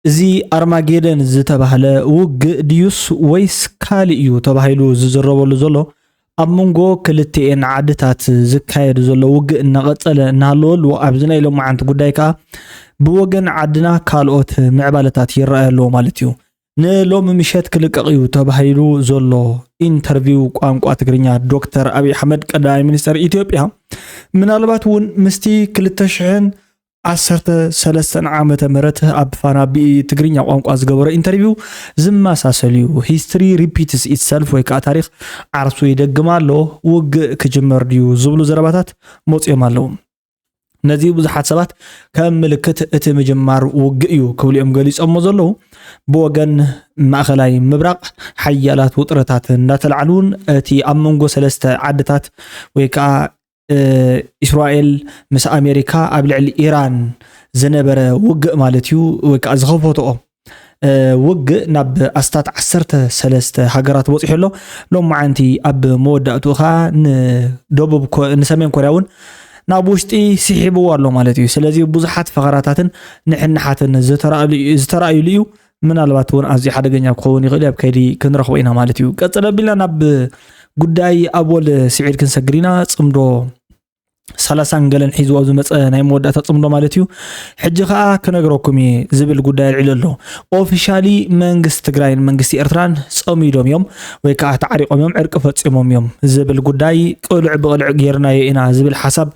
እዚ ኣርማጌደን ዝተባህለ ውግእ ድዩስ ወይስ ካልእ እዩ ተባሂሉ ዝዝረበሉ ዘሎ፣ ኣብ መንጎ ክልቲኤን ዓድታት ዝካየድ ዘሎ ውግእ እናቐጸለ እናሃለወሉ፣ ኣብዚ ናይ ሎማዓንቲ ጉዳይ ከኣ ብወገን ዓድና ካልኦት ምዕባለታት ይረኣዩ ኣለዉ ማለት እዩ። ንሎሚ ምሸት ክልቀቕ እዩ ተባሂሉ ዘሎ ኢንተርቪው ቋንቋ ትግርኛ ዶክተር ኣብይ ኣሕመድ ቀዳማይ ሚኒስተር ኢትዮጵያ፣ ምናልባት እውን ምስቲ ክልተ ሽሕን ዓሰርተ ሰለስተን ዓመተ ምህረት ኣብ ፋና ቢ ትግርኛ ቋንቋ ዝገበሮ ኢንተርቪው ዝመሳሰል እዩ። ሂስትሪ ሪፒትስ ኢትሰልፍ ወይ ከዓ ታሪኽ ዓርሱ ይደግም ኣሎ፣ ውግእ ክጅመር ድዩ ዝብሉ ዘረባታት መፂኦም ኣለዉ። ነዚ ብዙሓት ሰባት ከም ምልክት እቲ ምጅማር ውግእ እዩ ክብሉ እዮም ገሊፆሞ ዘለዉ። ብወገን ማእኸላይ ምብራቕ ሓያላት ውጥረታት እንዳተላዕሉን እቲ ኣብ መንጎ ሰለስተ ዓድታት ወይ ከዓ እስራኤል ምስ ኣሜሪካ ኣብ ልዕሊ ኢራን ዝነበረ ውግእ ማለት እዩ ወይ ከዓ ዝኸፈትኦ ውግእ ናብ ኣስታት ዓሰርተ ሰለስተ ሃገራት በፂሑ ኣሎ። ሎማዓንቲ ኣብ መወዳእትኡ ከዓ ንደቡብ ንሰሜን ኮርያ እውን ናብ ውሽጢ ስሒብዎ ኣሎ ማለት እዩ። ስለዚ ብዙሓት ፈኸራታትን ንሕንሓትን ዝተራእየሉ እዩ። ምናልባት እውን ኣዝዩ ሓደገኛ ክኸውን ይኽእል ኣብ ከይዲ ክንረኽቦ ኢና ማለት እዩ። ቀፅል ኣቢልና ናብ ጉዳይ ኣቦል ስዒድ ክንሰግር ኢና። ፅምዶ ሰላሳን ገለን ሒዝዎ ኣብ ዝመፀ ናይ መወዳእታ ፅምዶ ማለት እዩ። ሕጂ ከዓ ክነግረኩም እየ ዝብል ጉዳይ ኣልዒሉ ኣሎ። ኦፊሻሊ መንግስቲ ትግራይን መንግስቲ ኤርትራን ፀሚዶም እዮም ወይ ከዓ ተዓሪቆም እዮም፣ ዕርቂ ፈፂሞም እዮም ዝብል ጉዳይ ቅሉዕ ብቅሉዕ ጌርናዮ ኢና ዝብል ሓሳብ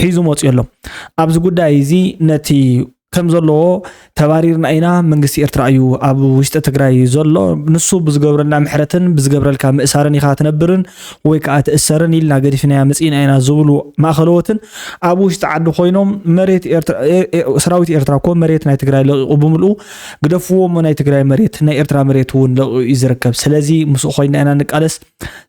ሒዙ መፅኡ ኣሎ። ኣብዚ ጉዳይ እዚ ነቲ ከም ዘለዎ ተባሪርና ኢና። መንግስቲ ኤርትራ እዩ ኣብ ውሽጢ ትግራይ ዘሎ። ንሱ ብዝገብረልና ምሕረትን ብዝገብረልካ ምእሳርን ኢኻ ትነብርን ወይ ከዓ ትእሰርን ኢልና ገዲፍናያ መፂእና ኢና ዝብሉ ማእኸለዎትን ኣብ ውሽጢ ዓዲ ኮይኖም መሬት ሰራዊት ኤርትራ እኮ መሬት ናይ ትግራይ ለቂቑ ብምልኡ ግደፍዎ እሞ ናይ ትግራይ መሬት ናይ ኤርትራ መሬት እውን ለቂቑ እዩ ዝርከብ። ስለዚ ምስኡ ኮይና ኢና ንቃለስ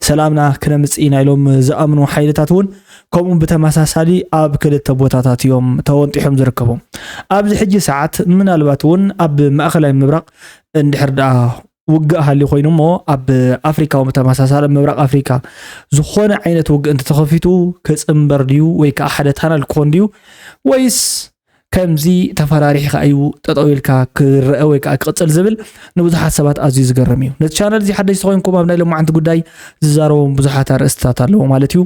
ሰላምና ክነምፅእ ኢና ኢሎም ዝኣምኑ ሓይልታት እውን ከምኡ ብተመሳሳሊ ኣብ ክልተ ቦታታት እዮም ተወንጢሖም ዝርከቡ። ኣብዚ ሕጂ ሰዓት ምናልባት እውን ኣብ ማእኸላይ ምብራቕ እንድሕር ደኣ ውግእ ሃልዩ ኮይኑ እሞ ኣብ ኣፍሪካ እውን ብተመሳሳሊ ኣብ ምብራቕ ኣፍሪካ ዝኾነ ዓይነት ውግእ እንተተኸፊቱ ክፅንበር ድዩ ወይ ከዓ ሓደ ታነል ክኾን ድዩ ወይስ ከምዚ ተፈራሪሕካ እዩ ጠጠው ኢልካ ክረአ ወይ ከዓ ክቕፅል ዝብል ንብዙሓት ሰባት ኣዝዩ ዝገርም እዩ። ነቲ ቻነል እዚ ሓደሽቲ ኮይንኩም ኣብ ናይ ሎማዓንቲ ጉዳይ ዝዛረቦም ብዙሓት ኣርእስትታት ኣለዎ ማለት እዩ።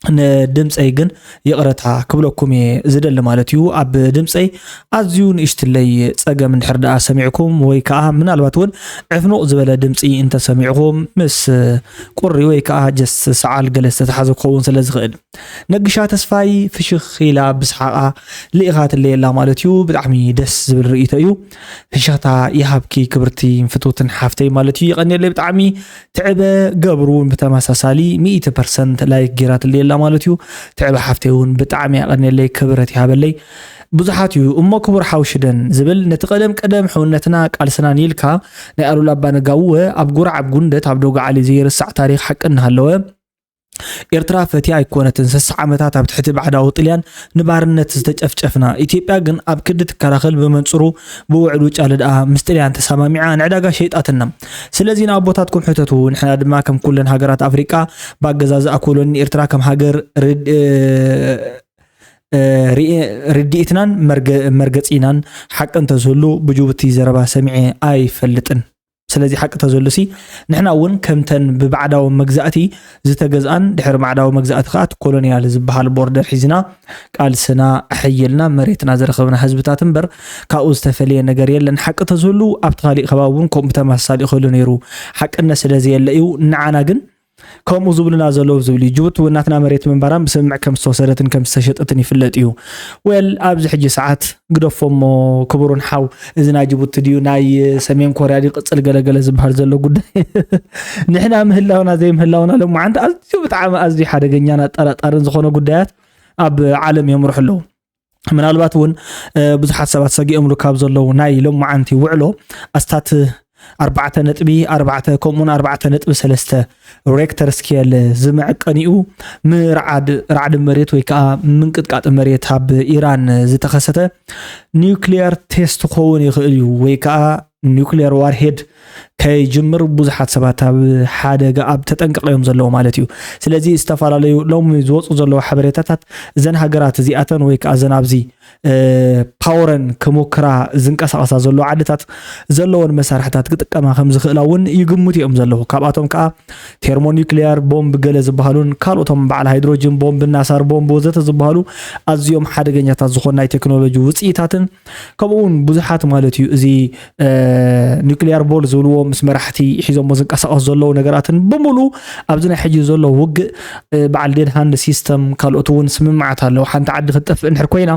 ንድምፀይ ግን ይቕረታ ክብለኩም እየ ዝደሊ ማለት እዩ። ኣብ ድምፀይ ኣዝዩ ንእሽትለይ ፀገም እንድሕር ደኣ ሰሚዕኩም ወይ ከዓ ምናልባት እውን ዕፍኑቕ ዝበለ ድምፂ እንተሰሚዕኩም ምስ ቁሪ ወይ ከዓ ጀስት ሰዓል ገለ ዝተተሓዘ ክኸውን ስለ ዝኽእል ነግሻ ተስፋይ ፍሽኽ ኢላ ብስሓቓ ልኢኻትለይ ኣላ ማለት እዩ። ብጣዕሚ ደስ ዝብል ርእይቶ እዩ። ፍሽኽታ ይሃብኪ ክብርቲ ፍትውትን ሓፍተይ ማለት እዩ። የቐንየለይ ብጣዕሚ። ትዕበ ገብሩ እውን ብተመሳሳሊ ሚእቲ ፐርሰንት ላይክ ጌራትለይ ኣላ ማለት እዩ። ትዕበ ሓፍተይ እውን ብጣዕሚ የቐንየለይ ክብረት ይሃበለይ። ብዙሓት እዩ እሞ ክቡር ሓው ሽደን ዝብል ነቲ ቀደም ቀደም ሕውነትና ቃልስናን ኢልካ ናይ ኣሉላ ኣባነጋውወ ኣብ ጉራዕ ኣብ ጉንደት ኣብ ዶጋዓሊ ዘይርሳዕ ታሪኽ ሓቂ እናሃለወ ኤርትራ ፈትያ ኣይኮነትን። ስሳ ዓመታት ኣብ ትሕቲ ባዕዳዊ ጥልያን ንባርነት ዝተጨፍጨፍና። ኢትዮጵያ ግን ኣብ ክንዲ ትከላኸል ብመንጽሩ ብውዕል ውጫለ ደኣ ምስ ጥልያን ተሰማሚዓ ንዕዳጋ ሸይጣትና። ስለዚ ንኣቦታትኩም ሕተቱ፣ ንሕና ድማ ከም ኩለን ሃገራት ኣፍሪቃ ብኣገዛዝኣ ኮሎኒ ንኤርትራ ከም ሃገር ርድ- እ፣ ርኢ- ርድኢትናን መርገ- መርገጺናን ሓቂ እንተዝህሉ ብጅቡቲ ዘረባ ሰሚዐ ኣይፈልጥን። ስለዚ ሓቂ ተዘሉሲ ንሕና እውን ከምተን ብባዕዳዊ መግዛእቲ ዝተገዝኣን ድሕሪ ባዕዳዊ መግዛእቲ ከዓ እቲ ኮሎኒያል ዝበሃል ቦርደር ሒዝና ቃልስና ኣሐይልና መሬትና ዝረኸብና ህዝብታት እምበር ካብኡ ዝተፈለየ ነገር የለን። ሓቂ ተዝህሉ ኣብቲ ካሊእ ከባቢ እውን ከምኡ ብተመሳሳሊ ይኽእሉ ነይሩ። ሓቅነት ስለ ዘየለ እዩ። ንዓና ግን ከምኡ ዝብሉና ዘለዉ ዝብል እዩ። ጅቡቲ እውን ናትና መሬት ምንባራን ብስምምዕ ከም ዝተወሰደትን ከም ዝተሸጠትን ይፍለጥ እዩ። ወል ኣብዚ ሕጂ ሰዓት ግደፎ እሞ ክቡሩን ሓው እዚ ናይ ጅቡቲ ድዩ ናይ ሰሜን ኮርያ ድዩ ቅጽል ገለገለ ዝበሃል ዘሎ ጉዳይ ንሕና ምህላውና ዘይምህላውና ሎማዓንቲ ኣዝዩ ብጣዕሚ ኣዝዩ ሓደገኛን ኣጠራጣርን ዝኾነ ጉዳያት ኣብ ዓለም የምርሑ ኣለዉ። ምናልባት እውን ብዙሓት ሰባት ሰጊኦምሉ ካብ ዘለዉ ናይ ሎማዓንቲ ውዕሎ ኣስታት ኣርባዕተ ነጥቢ ኣርባዕተ ከምኡውን ኣርባዕተ ነጥቢ ሰለስተ ሬክተር ስኬል ዝምዕቀን እዩ። ምርዓድ ራዕዲ መሬት ወይ ከዓ ምንቅጥቃጥ መሬት ኣብ ኢራን ዝተኸሰተ ኒውክሊየር ቴስት ክኸውን ይኽእል እዩ ወይ ከዓ ኒውክሊየር ዋርሄድ ከይጅምር ብዙሓት ሰባት ኣብ ሓደጋ ኣብ ተጠንቀቕ እዮም ዘለዉ ማለት እዩ። ስለዚ ዝተፈላለዩ ሎሚ ዝወፁ ዘለዉ ሓበሬታታት እዘን ሃገራት እዚኣተን ወይ ከዓ እዘን ኣብዚ ፓወረን ክሙክራ ዝንቀሳቐሳ ዘለዋ ዓድታት ዘለወን መሳርሕታት ክጥቀማ ከም ዝኽእላ እውን ይግምቱ እዮም ዘለዉ። ካብኣቶም ከዓ ቴርሞኒክሊያር ቦምብ ገለ ዝበሃሉን ካልኦቶም በዓል ሃይድሮጅን ቦምብ፣ ናሳር ቦምብ ወዘተ ዝበሃሉ ኣዝዮም ሓደገኛታት ዝኾኑ ናይ ቴክኖሎጂ ውፅኢታትን ከምኡ እውን ብዙሓት ማለት እዩ እዚ ኒክሊያር ቦል ዝብልዎ ምስ መራሕቲ ሒዞሞ ዝንቀሳቐሱ ዘለዉ ነገራትን ብምሉ ኣብዚ ናይ ሕጂ ዘሎ ውግእ በዓል ዴድ ሃንድ ሲስተም ካልኦት እውን ስምምዓት ኣለዉ። ሓንቲ ዓዲ ክትጠፍእ እንድሕር ኮይና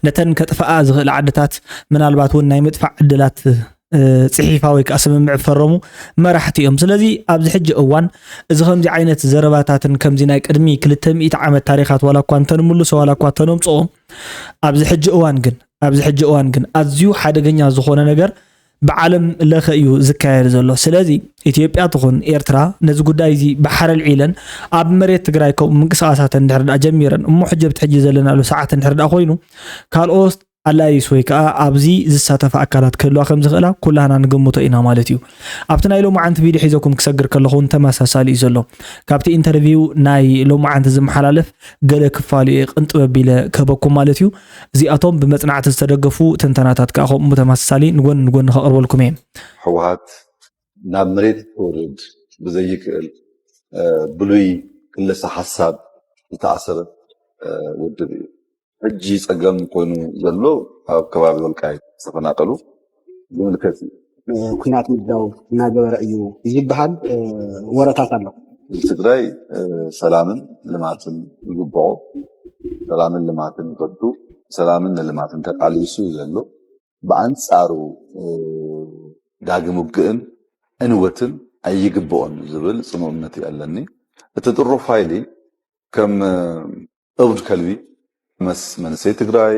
ነተን ከጥፍኣ ዝኽእል ዓድታት ምናልባት እውን ናይ ምጥፋእ ዕድላት ፅሒፋ ወይ ከዓ ስምምዕ ፈረሙ መራሕቲ እዮም። ስለዚ ኣብዚ ሕጂ እዋን እዚ ከምዚ ዓይነት ዘረባታትን ከምዚ ናይ ቅድሚ ክልተ ሚእቲ ዓመት ታሪኻት ዋላ እኳ እንተንምልሶ ዋላ እኳ እንተነምፅኦ ኣብዚ ሕጂ እዋን ግን ኣብዚ ሕጂ እዋን ግን ኣዝዩ ሓደገኛ ዝኾነ ነገር ብዓለም ለኸ እዩ ዝካየድ ዘሎ። ስለዚ ኢትዮጵያ ትኹን ኤርትራ ነዚ ጉዳይ እዚ ብሓረል ዒለን ኣብ መሬት ትግራይ ከምኡ ምንቅስቃሳት እንድሕር ደኣ ጀሚረን እሞ ሕጂ ኣብቲ ሕጂ ዘለናሉ ሰዓት እንድሕር ደኣ ኮይኑ ካልኦት ኣላይስ ወይ ከዓ ኣብዚ ዝሳተፋ ኣካላት ክህልዋ ከም ዝኽእላ ኩላህና ንግምቶ ኢና ማለት እዩ። ኣብቲ ናይ ሎማዓንቲ ቪድዮ ሒዘኩም ክሰግር ከለኹ እውን ተመሳሳሊ እዩ ዘሎ። ካብቲ ኢንተርቪው ናይ ሎማዓንቲ ዝመሓላለፍ ገለ ክፋሉ እየ ቅንጥብ ኣቢለ ክህበኩም ማለት እዩ። እዚኣቶም ብመፅናዕቲ ዝተደገፉ ትንተናታት ከዓ ከምኡ ተመሳሳሊ ንጎኒ ንጎኒ ከቕርበልኩም እየ። ህወሓት ናብ መሬት ክወርድ ብዘይክእል ብሉይ ክለሳ ሓሳብ ዝተኣሰረ ውድብ እዩ። ሕጂ ፀገም ኮይኑ ዘሎ ኣብ ከባቢ ወልቃይት ዝተፈናቀሉ ዝምልከት እዩ። ኩናት ምድላው እናገበረ እዩ ዝበሃል ወረታት ኣሎ። ትግራይ ሰላምን ልማትን ይግብኦ። ሰላምን ልማትን ይፈቱ። ሰላምን ንልማትን ተቃሊሱ እዩ ዘሎ። ብኣንፃሩ ዳግም ውግእን ዕንወትን ኣይግብኦን ዝብል ፅኑዕ እምነት እዩ ኣለኒ። እቲ ጥሩፍ ሓይሊ ከም እብድ ከልቢ ምስ መንእሰይ ትግራይ፣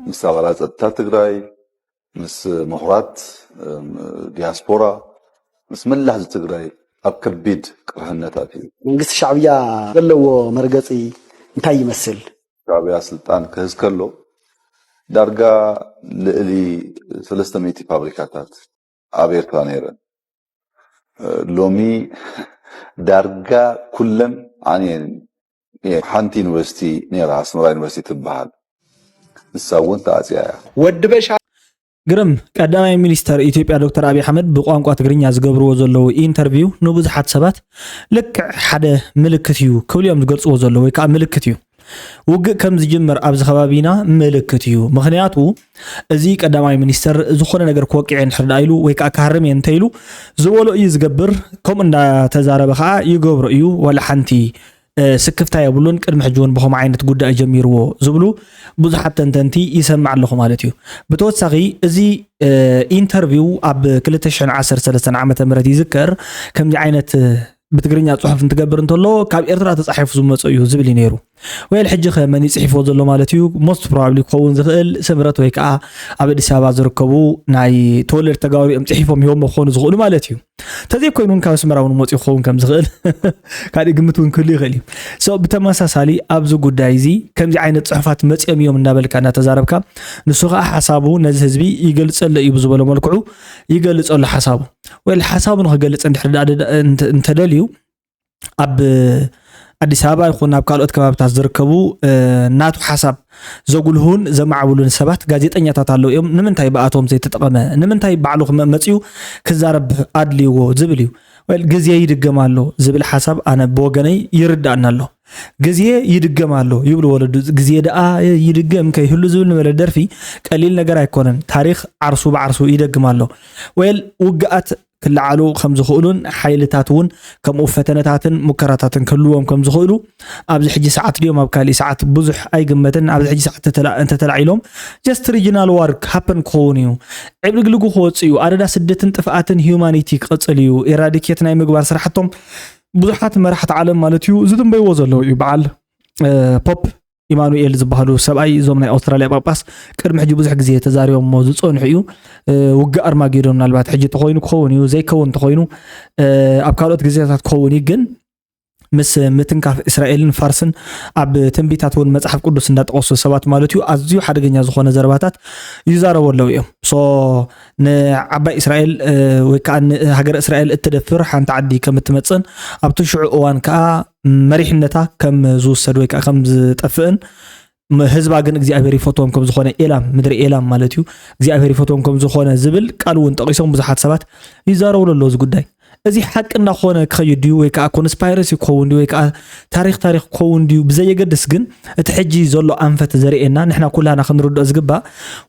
ምስ ኣባላት ፀጥታ ትግራይ፣ ምስ ምሁራት ዲያስፖራ፣ ምስ መላእ ህዝቢ ትግራይ ኣብ ከቢድ ቅርሕነት ኣትዩ። መንግስቲ ሻዕብያ ዘለዎ መርገፂ እንታይ ይመስል? ሻዕብያ ስልጣን ክህዝ ከሎ ዳርጋ ልእሊ ሰለስተ ሚእቲ ፋብሪካታት ኣብ ኤርትራ ነይረን። ሎሚ ዳርጋ ኩለን ዓንየን። ሓንቲ ዩኒቨርሲቲ ነይራ፣ ኣስመራ ዩኒቨርሲቲ ትበሃል፣ ንሳ እውን ተዓፅያ እያ። ወዲ በሻ ግርም፣ ቀዳማይ ሚኒስተር ኢትዮጵያ ዶክተር ኣብይ ኣሕመድ ብቋንቋ ትግርኛ ዝገብርዎ ዘለዉ ኢንተርቪው ንብዙሓት ሰባት ልክዕ ሓደ ምልክት እዩ ክብሉ እዮም ዝገልፅዎ ዘለዉ ወይ ከዓ ምልክት እዩ። ውግእ ከም ዝጅምር ኣብዚ ከባቢና ምልክት እዩ። ምኽንያቱ እዚ ቀዳማይ ሚኒስተር ዝኾነ ነገር ክወቅዕ እየ እንድሕር ደኣ ኢሉ ወይ ከዓ ክሃርም እየ እንተኢሉ ዝበሎ እዩ ዝገብር። ከምኡ እንዳተዛረበ ከዓ ይገብሮ እዩ። ዋላ ሓንቲ ስክፍታ የብሉን። ቅድሚ ሕጂ እውን ብኸምኡ ዓይነት ጉዳይ ጀሚርዎ ዝብሉ ብዙሓት ተንተንቲ ይሰምዕ ኣለኹ ማለት እዩ። ብተወሳኺ እዚ ኢንተርቪው ኣብ ክልተ ሽሕን ዓሰርተ ሰለስተን ዓመተ ምህረት ይዝከር። ከምዚ ዓይነት ብትግርኛ ፅሑፍ እንትገብር እንተሎ ካብ ኤርትራ ተፃሒፉ ዝመፀ እዩ ዝብል እዩ ነይሩ። ወይል ሕጂ ከ መን እዩ ፅሒፎ ዘሎ ማለት እዩ? ሞስት ፕሮባብሊ ክኸውን ዝኽእል ስምረት ወይ ከዓ ኣብ ኣዲስ ኣበባ ዝርከቡ ናይ ተወለድቲ ተጋሩ እዮም ፅሒፎም ሂቦሞ ክኾኑ ዝኽእሉ ማለት እዩ። እንተዘይኮይኑ እውን ካብ ኣስመራ እውን መፂኡ ክኸውን ከም ዝኽእል ካልእ ግምት እውን ክህሉ ይኽእል እዩ። So ብተመሳሳሊ ኣብዚ ጉዳይ እዚ ከምዚ ዓይነት ፅሑፋት መፂኦም እዮም እንዳበልካ እንዳተዛረብካ ንሱ ከዓ ሓሳቡ ነዚ ህዝቢ ይገልፀሉ እዩ ብዝበሎ መልክዑ ይገልፀሉ ሓሳቡ። ወይል ሓሳቡ ንክገልፅ እንድሕር ደኣ እንተ- እንተደልዩ ኣብ ኣዲስ ኣበባ ይኹን ኣብ ካልኦት ከባብታት ዝርከቡ ናቱ ሓሳብ ዘጉልሁን ዘማዕብሉን ሰባት ጋዜጠኛታት ኣለዉ እዮም። ንምንታይ ብኣቶም ዘይተጠቐመ? ንምንታይ ባዕሉ ክመ- መፂኡ ክዛረብ ኣድልይዎ ዝብል እዩ። ወይል ግዜ ይድገም ኣሎ ዝብል ሓሳብ ኣነ ብወገነይ ይርዳእና ኣሎ። ግዜ ይድገም ኣሎ ይብሉ ወለዱ። ግዜ ደኣ ይድገም ከይህሉ ዝብል ንበለ ደርፊ ቀሊል ነገር ኣይኮነን። ታሪኽ ዓርሱ ብዓርሱ ይደግም ኣሎ። ወይል ውግኣት ክለዓሉ ከም ዝኽእሉን ሓይልታት እውን ከምኡ ፈተነታትን ሙከራታትን ክህልዎም ከም ዝኽእሉ ኣብዚ ሕጂ ሰዓት ድዮም ኣብ ካሊእ ሰዓት ብዙሕ ኣይግመትን። ኣብዚ ሕጂ ሰዓት ተተላ- እንተተላዒሎም just regional war happen ክኸውን እዩ። ዕብልግልጉ ክወፅእ እዩ። ኣደዳ ስደትን ጥፍኣትን ሂዩማኒቲ ክቐፅል እዩ። ኤራዲኬት ናይ ምግባር ስራሕቶም ብዙሓት መራሕቲ ዓለም ማለት እዩ ዝትንበይዎ ዘለዉ እዩ። በዓል ፖፕ ኢማኑኤል ዝበሃሉ ሰብኣይ እዞም ናይ ኣውስትራልያ ጳጳስ ቅድሚ ሕጂ ብዙሕ ግዜ ተዛሪቦሞ ዝፀንሑ እዩ። ውግእ ኣርማጌዶን ምናልባት ሕጂ ተኮይኑ ክኸውን እዩ፣ ዘይከውን ተኮይኑ ኣብ ካልኦት ግዜታት ክኸውን እዩ። ግን ምስ ምትንካፍ እስራኤልን ፋርስን ኣብ ትንቢታት እውን መጽሓፍ ቅዱስ እንዳጠቐሱ ሰባት ማለት እዩ ኣዝዩ ሓደገኛ ዝኾነ ዘረባታት ይዛረቡ ኣለዉ እዮም። So ንዓባይ እስራኤል ወይ ከዓ ንሃገረ እስራኤል እትደፍር ሓንቲ ዓዲ ከም እትመጽእን ኣብቲ ሽዑ እዋን ከዓ መሪሕነታ ከም ዝውሰድ ወይ ከዓ ከም ዝጠፍእን ህዝባ ግን እግዚኣብሔር ይፈትዎም ከም ዝኾነ ኤላም ምድሪ ኤላም ማለት እዩ እግዚኣብሔር ይፈትዎም ከም ዝኾነ ዝብል ቃል እውን ጠቂሶም ብዙሓት ሰባት ይዛረቡ ኣለዉ እዚ ጉዳይ። እዚ ሓቂ እንዳኾነ ክኸይድ ድዩ ወይ ከዓ ኮንስፓይረሲ ክኸውን ድዩ ወይ ከዓ ታሪክ ታሪክ ክኸውን ድዩ ብዘየገድስ ግን እቲ ሕጂ ዘሎ ኣንፈት ዘርእየና ንሕና ኩላና ክንርድኦ ዝግባእ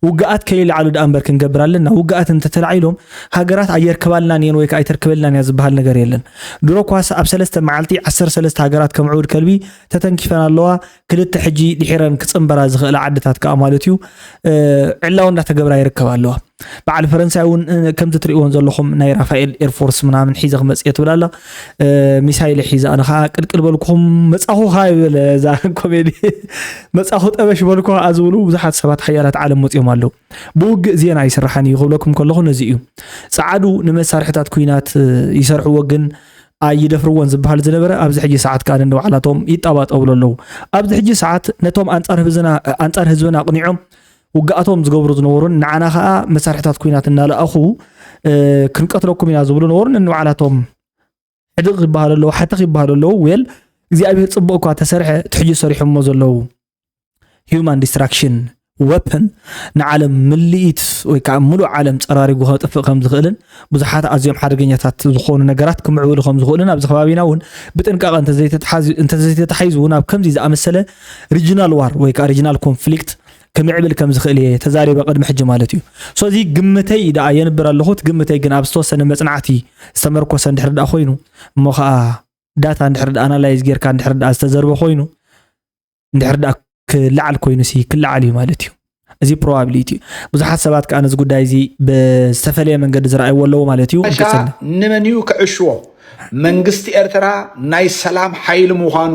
ውግኣት ከይለዓሉ ደኣ እምበር ክንገብር ኣለና። ውግኣት እንተተላዒሎም ሃገራት ኣየርከባልናን እየን ወይ ከዓ ኣይተርክበልናን እያ ዝበሃል ነገር የለን። ድሮ ኳስ ኣብ ሰለስተ መዓልቲ ዓሰርተ ሰለስተ ሃገራት ከም ዕውድ ከልቢ ተተንኪፈን ኣለዋ። ክልተ ሕጂ ድሒረን ክፅንበራ ዝኽእላ ዓድታት ከዓ ማለት እዩ ዕላው እንዳተገብራ ይርከባ ኣለዋ። በዓል ፈረንሳይ እውን ከምዚ ትሪእዎን ዘለኹም ናይ ራፋኤል ኤርፎርስ ምናምን ሒዘ ክመፅእ እየ ትብል ኣላ። ሚሳይል ሒዘ ኣነ ከዓ ቅልቅል በልኩኹም መፃኹ ከዓ ይበለ እዛ ኮሜዲ መፃኹ ጠበሽ በልኩ ከዓ ዝብሉ ብዙሓት ሰባት ሓያላት ዓለም መፅኦም ኣለዉ። ብውግእ ዜና ይስራሓን እዩ ክብለኩም ከለኹ ነዚ እዩ። ፀዓዱ ንመሳርሕታት ኩናት ይሰርሕዎ ግን ኣይደፍርዎን ዝበሃል ዝነበረ ኣብዚ ሕጂ ሰዓት ከዓ ነንባዕላቶም ይጣባጠብሉ ኣለዉ። ኣብዚ ሕጂ ሰዓት ነቶም ኣንፃር ህዝብና ኣቕኒዖም ውግኣቶም ዝገብሩ ዝነበሩን ንዓና ከዓ መሳርሕታት ኩናት እናለኣኹ ክንቀትለኩም ኢና ዝብሉ ነበሩ። ነንባዕላቶም ሕድቕ ይበሃሉ ኣለዉ፣ ሓተኽ ይበሃሉ ኣለዉ። ዌል እግዚኣብሔር ፅቡቅ እኳ ተሰርሐ እቲ ሕጂ ሰሪሖሞ ዘለዉ human destruction weapon ንዓለም ምልኢት ወይ ከዓ ሙሉእ ዓለም ፀራሪጉ ከጥፍእ ከም ዝኽእልን ብዙሓት ኣዝዮም ሓደገኛታት ዝኾኑ ነገራት ክምዕብሉ ከም ዝኽእልን ኣብዚ ከባቢና እውን ብጥንቃቐ እንተዘይተተሓይዙ እውን ኣብ ከምዚ ዝኣመሰለ regional war ወይ ከዓ regional conflict ክምዕብል ከም ዝኽእል እየ ተዛሪበ ቅድሚ ሕጂ ማለት እዩ። So እዚ ግምተይ ደኣ የንብር ኣለኹ። እቲ ግምተይ ግን ኣብ ዝተወሰነ መፅናዕቲ ዝተመርኮሰ እንድሕር ደኣ ኮይኑ እሞ ከዓ ዳታ እንድሕር ደኣ ኣናላይዝ ጌርካ እንድሕር ደኣ ዝተዘርበ ኮይኑ እንድሕር ደኣ ክለዓል ኮይኑ ሲ ክለዓል እዩ ማለት እዩ። እዚ probability እዩ። ብዙሓት ሰባት ከዓ ነዚ ጉዳይ እዚ ብዝተፈለየ መንገዲ ዝረኣይዎ ኣለዉ ማለት እዩ። ሓበሻ ንቀፅል። ንመን እዩ ክዕሽዎ? መንግስቲ ኤርትራ ናይ ሰላም ሓይሊ ምዃኑ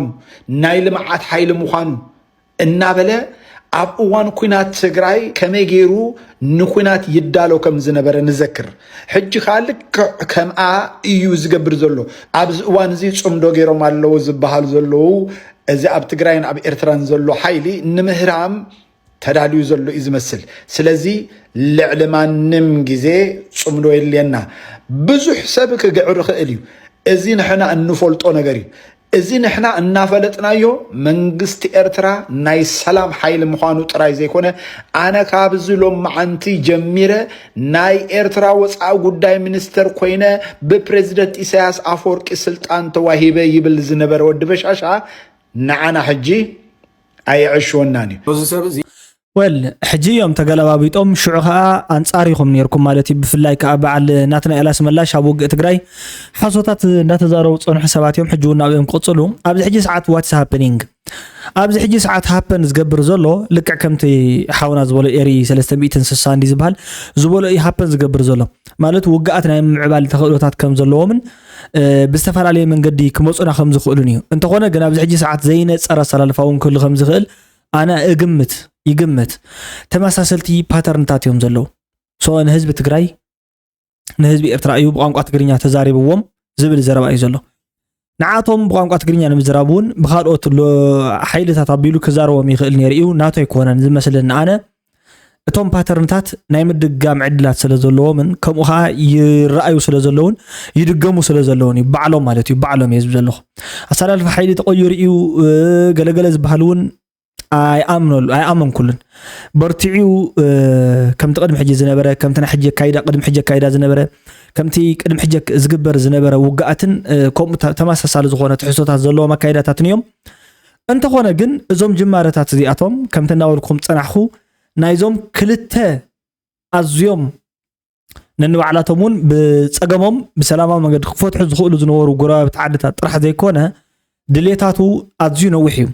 ናይ ልምዓት ሓይሊ ምዃኑ እናበለ ኣብ እዋን ኩናት ትግራይ ከመይ ገይሩ ንኩናት ይዳሎ ከም ዝነበረ ንዘክር። ሕጂ ከዓ ልክዕ ከምኣ እዩ ዝገብር ዘሎ። ኣብዚ እዋን እዚ ፅምዶ ገይሮም ኣለዉ ዝበሃሉ ዘለዉ እዚ ኣብ ትግራይን ኣብ ኤርትራን ዘሎ ሓይሊ ንምህራም ተዳልዩ ዘሎ እዩ ዝመስል። ስለዚ ልዕሊ ማንም ግዜ ፅምዶ የድልየና። ብዙሕ ሰብ ክግዕር ይኽእል እዩ። እዚ ንሕና እንፈልጦ ነገር እዩ። እዚ ንሕና እናፈለጥናዮ መንግስቲ ኤርትራ ናይ ሰላም ሓይሊ ምዃኑ ጥራይ ዘይኮነ ኣነ ካብዚ ሎማዓንቲ ጀሚረ ናይ ኤርትራ ወፃኢ ጉዳይ ሚኒስተር ኮይነ ብፕሬዝደንት ኢሳያስ ኣፈወርቂ ስልጣን ተዋሂበ ይብል ዝነበረ ወዲ በሻሻ ንዓና ሕጂ ኣየዕሽወናን እዩ። እዚ ሰብ እዚ ወል ሕጂ እዮም ተገለባቢጦም ሽዑ ከዓ ኣንፃር ኢኹም ነርኩም ማለት እዩ። ብፍላይ ከዓ በዓል ናትናኤል ኣስመላሽ ኣብ ውግእ ትግራይ ሓሶታት እንዳተዛረቡ ዝፀንሑ ሰባት እዮም። ሕጂ እውን ናብኦም ክቕፅሉ ኣብዚ ሕጂ ሰዓት what's happening ኣብዚ ሕጂ ሰዓት ሃፐን ዝገብር ዘሎ ልክዕ ከምቲ ሓውና ዝበሎ ኤሪ ሰለስተ ሚእትን ስሳ እንዲ ዝበሃል ዝበሎ እዩ ሃፐን ዝገብር ዘሎ ማለት ውግኣት ናይ ምምዕባል ተኽእሎታት ከም ዘለዎምን ብዝተፈላለየ መንገዲ ክመፁና ከም ዝኽእሉን እዩ። እንተኾነ ግን ኣብዚ ሕጂ ሰዓት ዘይነፀረ ኣሰላልፋ እውን ክህሉ ከም ዝኽእል ኣነ እግምት ይግምት። ተመሳሰልቲ ፓተርንታት እዮም ዘለዉ። So ንህዝቢ ትግራይ ንህዝቢ ኤርትራ እዩ ብቋንቋ ትግርኛ ተዛሪብዎም ዝብል ዘረባ እዩ ዘሎ። ንዓቶም ብቋንቋ ትግርኛ ንምዝራብ እውን ብካልኦት ሎ- ሓይልታት ኣቢሉ ክዛረቦም ይኽእል ነይሩ እዩ። ናቶ ኣይኮነን ዝመስለኒ ኣነ እቶም ፓተርንታት ናይ ምድጋም ዕድላት ስለ ዘለዎምን ከምኡ ከዓ ይረኣዩ ስለ ዘለውን ይድገሙ ስለ ዘለውን እዩ ባዕሎም ማለት እዩ ባዕሎም እየ ዝብል ዘለኹ። ኣሰላልፋ ሓይሊ ተቐይሩ እዩ ገለገለ ዝበሃል እውን ኣይኣምነሉ ኣይኣመንኩሉን። በርቲዑ ከምቲ ቅድሚ ሕጂ ዝነበረ ከምቲ ናይ ሕጂ ኣካይዳ ቅድሚ ሕጂ ኣካይዳ ዝነበረ ከምቲ ቅድሚ ሕጂ ዝግበር ዝነበረ ውግኣትን ከምኡ ተመሳሳሊ ዝኾነ ትሕዝቶታት ዘለዎም ኣካይዳታትን እዮም። እንተኾነ ግን እዞም ጅማረታት እዚኣቶም ከምቲ እናበልኩም ዝፀናሕኹ ናይዞም ክልተ ኣዝዮም ነንባዕላቶም እውን ብፀገሞም ብሰላማዊ መንገዲ ክፈትሑ ዝኽእሉ ዝነበሩ ጎረባብቲ ዓድታት ጥራሕ ዘይኮነ ድሌታቱ ኣዝዩ ነዊሕ እዩ።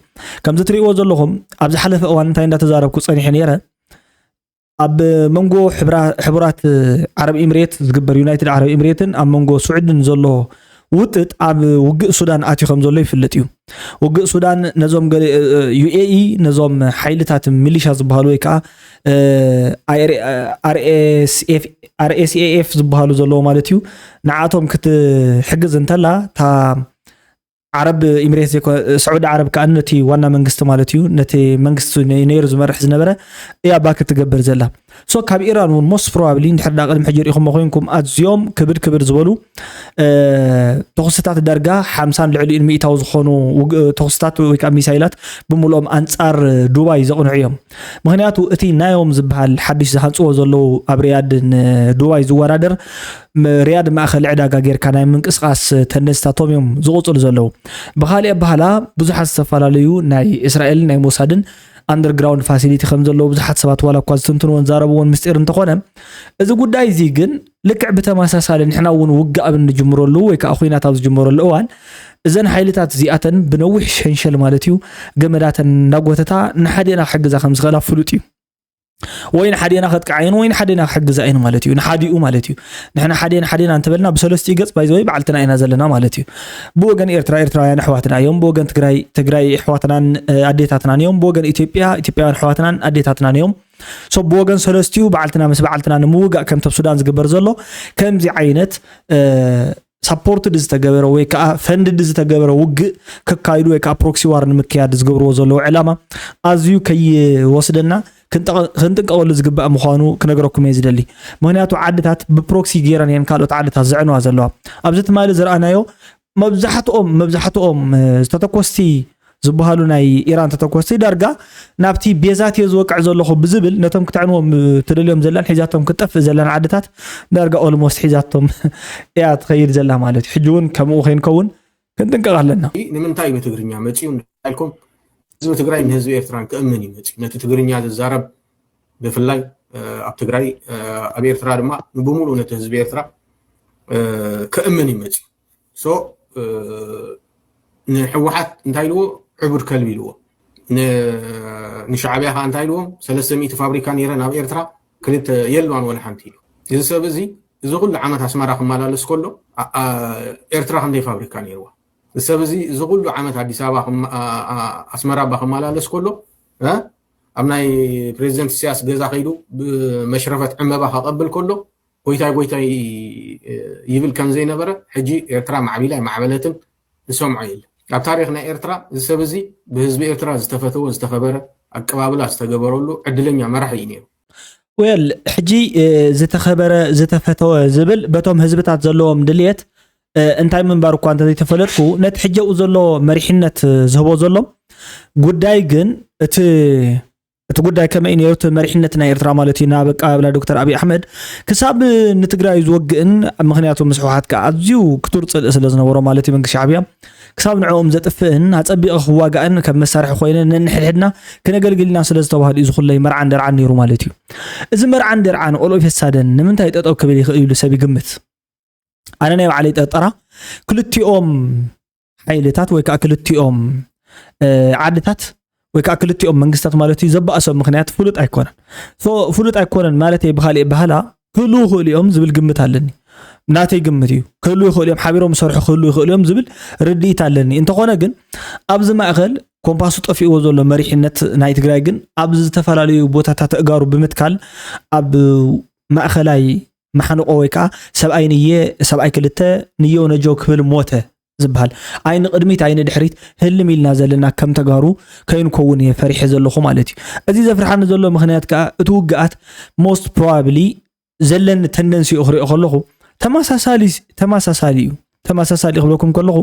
ከምዚ ትሪእዎ ዘለኹም ኣብ ዝሓለፈ እዋን እንታይ እንዳተዛረብኩ ፀኒሐ ነይረ ኣብ መንጎ ሕቡራት ዓረብ ኢምሬት ዝግበር ዩናይትድ ዓረብ ኢምሬትን ኣብ መንጎ ስዑድን ዘሎ ውጥጥ ኣብ ውግእ ሱዳን ኣትዩ ከም ዘሎ ይፍለጥ እዩ። ውግእ ሱዳን ነዞም ዩኤኢ ነዞም ሓይልታት ሚሊሻ ዝበሃሉ ወይ ከዓ ኣርኤስኤኤፍ ዝበሃሉ ዘለዎ ማለት እዩ ንዓቶም ክትሕግዝ እንተላ እታ ዓረብ ኢሚሬት ዘይኮነ፣ ስዑዲ ዓረብ ከኣ ነቲ ዋና መንግስቲ ማለት እዩ፣ ነቲ መንግስቲ ነ-፣ ነይሩ ዝመርሕ ዝነበረ እያ ባክ ትገብር ዘላ። ሶ ካብ ኢራን እውን most probably እንድሕር ዳ ቅድሚ ሕጂ ሪኢኹሞ ኮይንኩም ኣዝዮም ክብድ ክብድ ዝበሉ፣ እ፣ ተኹስታት ዳርጋ ሓምሳን ልዕሊኡን ሚእታዊ ዝኾኑ ውግ-፣ ተኹስታት ወይ ከዓ ሚሳይላት ብምልኦም ኣንጻር ዱባይ ዘቕንዑ እዮም። ምኽንያቱ እቲ ናዮም ዝበሃል ሓድሽ ዝሃንጽዎ ዘለዉ ኣብ ሪያድ ንዱባይ ዝወዳደር ም-፣ ሪያድ ማእኸል ዕዳጋ ጌርካ ናይ ምንቅስቓስ ተንደንስታቶም እዮም ዝቕጽሉ ዘለዉ። ብኻሊእ ኣበሃላ ብዙሓት ዝተፈላለዩ ናይ እስራኤልን ናይ ሞሳድን ኣንደርግራውንድ ፋሲሊቲ ከም ዘለዉ ብዙሓት ሰባት ዋላ እኳ ዝትንትንዎን ዛረብዎን ምስጢር እንተኾነ፣ እዚ ጉዳይ እዚ ግን ልክዕ ብተመሳሳሊ ንሕና እውን ውግእ ኣብ እንጅምረሉ ወይ ከዓ ኹናት ኣብ ዝጅምረሉ እዋን እዘን ሓይልታት እዚኣተን ብነዊሕ ሸንሸል ማለት እዩ ገመዳተን እናጎተታ ንሓዴና ክሕግዛ ከም ዝኽእላ ፍሉጥ እዩ። ወይ ንሓዴና ከጥቅዓየን ወይ ንሓዴና ክሕግዛ እየን ማለት እዩ። ንሓዲኡ ማለት እዩ። ንሕና ሓዴና ሓዴና እንተበልና ብሰለስቲኡ ገጽ ባይዘወይ ባዕልትና ኢና ዘለና ማለት እዩ። ብወገን ኤርትራ ኤርትራውያን ኣሕዋትና እዮም። ብወገን ትግራይ ትግራይ ኣሕዋትናን፣ እ፣ ኣዴታትናን እዮም። ብወገን ኢትዮጵያ ኢትዮጵያውያን ኣሕዋትናን ኣዴታትናን እዮም። ሶ ብወገን ሰለስቲኡ ባዕልትና ምስ ባዕልትና ንምውጋእ ከምቲ ኣብ ሱዳን ዝግበር ዘሎ ከምዚ ዓይነት፣ እ፣ ሳፖርትድ ዝተገበረ ወይ ከዓ ፈንድድ ዝተገበረ ውግእ ከካይዱ ወይ ከዓ ፕሮክሲ ዋር ንምክያድ ዝገብርዎ ዘለዉ ዕላማ ኣዝዩ ከይወስደና ክንጠቐ-፣ ክንጥንቀቐሉ ዝግባእ ምዃኑ ክነግረኩም እየ ዝደሊ። ምኽንያቱ ዓድታት ብፕሮክሲ ገይረን እየን ካልኦት ዓድታት ዘዕንዋ ዘለዋ። ኣብዚ ትማሊ ዝረኣናዮ መብዛሕትኦም፣ መብዛሕትኦም፣ እ፣ ዝተተኮስቲ ዝበሃሉ ናይ ኢራን ተተኮስቲ ዳርጋ ናብቲ ቤዛት እየ ዝወቅዕ ዘለኹ ብዝብል ነቶም ክተዕንዎም ትደልዮም ዘላን ሒዛቶም ክትጠፍእ ዘላን ዓድታት ዳርጋ ኦልሞስት ሒዛቶም እያ ትኸይድ ዘላ ማለት እዩ። ሕጂ እውን ከምኡ ከይንከውን ክንጥንቀቕ ኣለና። ንምንታይ ብትግርኛ መፂኡ እንዳልኩም ህዝቢ ትግራይ ንህዝቢ ኤርትራን ክእምን እዩ መፂኡ። ነቲ ትግርኛ ዝዛረብ ብፍላይ፣ እ፣ ኣብ ትግራይ፣ እ፣ ኣብ ኤርትራ ድማ ብሙሉእ ነቲ ህዝቢ ኤርትራ፣ እ፣ ክእምን እዩ መፂኡ። ሶ፣ እ፣ ንሕወሓት እንታይ ኢልዎ? ዕቡድ ከልቢ ኢልዎ። ን-፣ ንሻዕብያ ከዓ እንታይ ኢልዎም? ሰለስተ ሚእቲ ፋብሪካ ነይረን ኣብ ኤርትራ፣ ክልተ የልዋን ወላ ሓንቲ ኢሉ። እዚ ሰብ እዚ፣ እዚ ኩሉ ዓመት ኣስመራ ክመላለስ ከሎ፣ ኣ-፣ ኣ-፣ ኤርትራ ክንደይ ፋብሪካ ነይርዋ? እዚ ሰብ እዚ፣ እዚ ኩሉ ዓመት ኣዲስ ኣበባ ክመ-፣ ኣ-፣ ኣ-፣ ኣስመራ እባ ክመላለስ ከሎ፣ እ? ኣብ ናይ ፕሬዚደንት ኢሳያስ ገዛ ከይዱ ብመሽረፈት ዕመባ ከቐብል ከሎ፣ ጎይታይ፣ ጎይታይ፣ እ፣ ይብል ከም ዘይነበረ፣ ሕጂ ኤርትራ ማዕቢላ ኣይማዕበለትን ንሰምዖ የለን። ኣብ ታሪኽ ናይ ኤርትራ፣ እዚ ሰብ እዚ ብህዝቢ ኤርትራ ዝተፈተወ፣ ዝተኸበረ፣ ኣቀባብላ ዝተገበረሉ ዕድለኛ መራሒ እዩ ነይሩ። ዌል፣ ሕጂ፣ እ፣ ዝተኸበረ፣ ዝተፈተወ ዝብል በቶም ህዝብታት ዘለዎም ድልየት፣ እ፣ እንታይ ምንባር እኳ እንተዘይተፈለጥኩ፣ ነቲ ሕጂ ኣብኡ ዘሎ መሪሕነት ዝህቦ ዘሎ ጉዳይ ግን እቲ፣ እቲ ጉዳይ ከመይ እዩ ነይሩ? እቲ መሪሕነት ናይ ኤርትራ ማለት እዩ፣ ናብ ኣቀባብላ ዶክተር ኣብይ ኣሕመድ ክሳብ ንትግራይ ዝወግእን፣ ምኽንያቱ ምስ ህወሓት ከኣ ኣዝዩ ክቱር ጽልኢ ስለ ዝነበሮ ማለት እዩ፣ መንግስቲ ሻዕብያ ክሳብ ንዕኦም ዘጥፍእን ኣጸቢቐ ክዋጋእን ከም መሳርሒ ኮይነ ነንሕድሕድና ክነገልግልና ስለ ዝተባህሉ እዩ ዝኹለይ መርዓን ደርዓን ነይሩ ማለት እዩ። እዚ መርዓን ደርዓን ኦል ኦፍ ሳደን ንምንታይ ጠጠው ክብል ይኽእል ኢሉ ሰብ ይግምት? ኣነ ናይ ባዕለይ ጠርጠራ ክልቲኦም ሓይልታት ወይ ከዓ ክልቲኦም፣ እ፣ ዓድታት ወይ ከዓ ክልቲኦም መንግስታት ማለት እዩ ዘባእሶም ምኽንያት ፍሉጥ ኣይኮነን። ሶ ፍሉጥ ኣይኮነን ማለት ብኻሊእ ኣበሃህላ ክህልዉ ይኽእሉ እዮም ዝብል ግምት ኣለኒ። ናተይ ግምት እዩ። ክህልዉ ይኽእሉ እዮም፣ ሓቢሮም ዝሰርሑ ክህልዉ ይኽእሉ እዮም ዝብል ርድኢት ኣለኒ። እንተኾነ ግን ኣብዚ ማእኸል ኮምፓሱ ጠፊእዎ ዘሎ መሪሕነት ናይ ትግራይ ግን ኣብ ዝተፈላለዩ ቦታታት ኣእጋሩ ብምትካል ኣብ ማእኸላይ ማሕንቆ ወይ ከዓ ሰብኣይ ንየ፣ ሰብኣይ ክልተ፣ ንየው ነጀው ክብል ሞተ ዝበሃል። ኣይ ንቕድሚት ኣይ ንድሕሪት ህልም ኢልና ዘለና ከም ተጋሩ ከይንከውን እየ ፈሪሐ ዘለኹ ማለት እዩ። እዚ ዘፍርሓኒ ዘሎ ምኽንያት ከዓ እቲ ውግኣት most probably ዘለኒ ተንደንሲኡ ክሪኦ ከለኹ ተመሳሳሊ፣ ተመሳሳሊ እዩ። ተመሳሳሊ ክብለኩም ከለኹ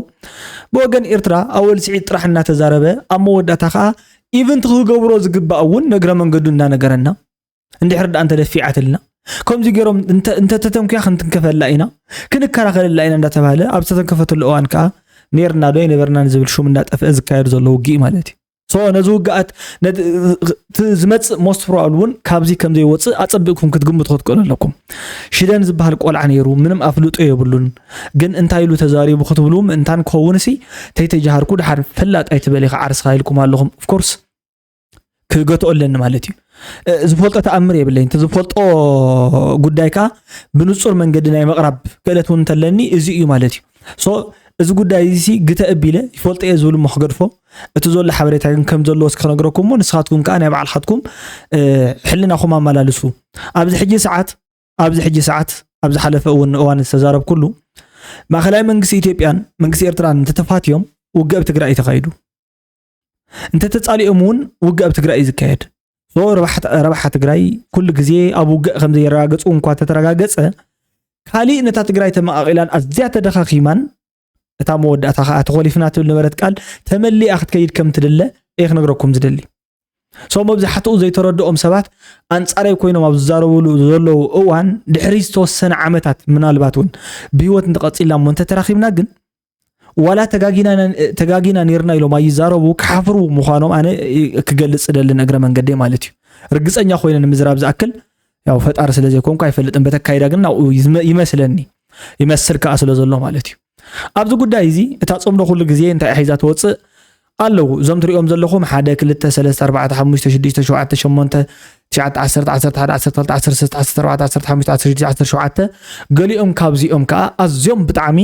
ብወገን ኤርትራ ኣወል ስዒድ ጥራሕ እናተዛረበ ኣብ መወዳእታ ከዓ ኢቨንት ክገብሮ ዝግባእ እውን ነግረ መንገዱ እናነገረና እንድሕር ደኣ እንተደፊዓትልና ከምዚ ገይሮም እንተ-፣ እንተተተንኩያ ክንትንከፈላ ኢና፣ ክንከራኸለላ ኢና እንዳተባህለ ኣብ ዝተተንከፈትሉ እዋን ከዓ ኔርና ዶ ኣይነበርናን ዝብል ሹም እንዳጠፍአ ዝካየድ ዘሎ ውግእ ማለት እዩ። ሶ ነዚ ውግኣት ነቲ፣ እቲ ዝመጽእ most probably እውን ካብዚ ከም ዘይወጽእ ኣጸቢቕኩም ክትግምቱ ክትክእሉ ኣለኩም። ሽደን ዝበሃል ቆልዓ ነይሩ፣ ምንም ኣፍልጦ የብሉን። ግን እንታይ ኢሉ ተዛሪቡ ክትብሉ ምእንታን ክኸውን ሲ ተይተጃሃርኩ ድሓር ፈላጥ ኣይትበል ኢኻ ዓርስኻ ኢልኩም ኣለኹም። Of course ክገትኦ ኣለኒ ማለት እዩ። እ፣ ዝፈልጦ ተኣምር የብለይን። እቲ ዝፈልጦ ጉዳይ ከኣ ብንጹር መንገዲ ናይ ምቕራብ ክእለት እውን እንተለኒ እዚ እዩ ማለት እዩ። ሶ እዚ ጉዳይ እዚ ግተ እቢለ ይፈልጦ እየ ዝብል እሞ ክገድፎ፣ እቲ ዘሎ ሓበሬታ ግን ከም ዘለዎ እስኪ ክነግረኩም እሞ ንስኻትኩም ከኣ ናይ ባዕልኻትኩም፣ እ፣ ሕልናኹም ኣመላልሱ። ኣብዚ ሕጂ ሰዓት፣ ኣብዚ ሕጂ ሰዓት፣ ኣብ ዝሓለፈ እውን እዋን ዝተዛረብኩሉ ማእኸላይ መንግስቲ ኢትዮጵያን መንግስቲ ኤርትራን እንተተፋትዮም ውግእ ኣብ ትግራይ እዩ ተኻይዱ። እንተተጻሊኦም እውን ውግእ ኣብ ትግራይ እዩ ዝካየድ። So ረብሓ ትግራይ ኩሉ ግዜ ኣብ ውግእ ከም ዘየረጋገጹ እንኳ ተተረጋገጸ፣ ካሊእ ነታ ትግራይ ተመቓቒላን ኣዝያ ተደኻኺማን፣ እታ መወዳእታ ከዓ ተኾሊፍና ትብል ነበረት ቃል ተመሊኣ ክትከይድ ከም ትድለ እየ ክነግረኩም ዝደሊ። So መብዛሕትኡ ዘይተረድኦም ሰባት ኣንጻረይ ኮይኖም ኣብ ዝዛረብሉ ዘለዉ እዋን፣ ድሕሪ ዝተወሰነ ዓመታት ምናልባት እውን ብህይወት እንተቐጺልና እሞ እንተተራኺብና ግን ዋላ ተጋጊና ነርና ኢሎም ኣይዛረቡ ክሓፍሩ ምዃኖም ኣነ ክገልጽ እደልን እግረ መንገደይ ማለት እዩ። ርግጸኛ ኮይነ ንምዝራብ ዝኣክል ያው ፈጣሪ ስለ ዘይኮንኩ ኣይፈልጥን። በተካይዳ ግን ናብኡ ይመስለኒ ይመስል ከዓ ስለ ዘሎ ማለት እዩ። ኣብዚ ጉዳይ እዚ እታ ጽምዶ ኩሉ ግዜ እንታይ ሒዛ ትወፅእ ኣለዉ እዞም ትሪኦም ዘለኹም ሓደ ክልተ ሰለስተ ኣርባዕተ ሓሙሽተ ሽዱሽተ ሸውዓተ ሸሞንተ ትሽዓተ ዓሰርተ ዓሰርተ ሓደ ዓሰርተ ክልተ ዓሰርተ ሰለስተ ዓሰርተ ኣርባዕተ ዓሰርተ ሓሙሽተ ዓሰርተ ሽዱሽተ ዓሰርተ ሸውዓተ። ገሊኦም ካብዚኦም ከዓ ኣዝዮም ብጣዕሚ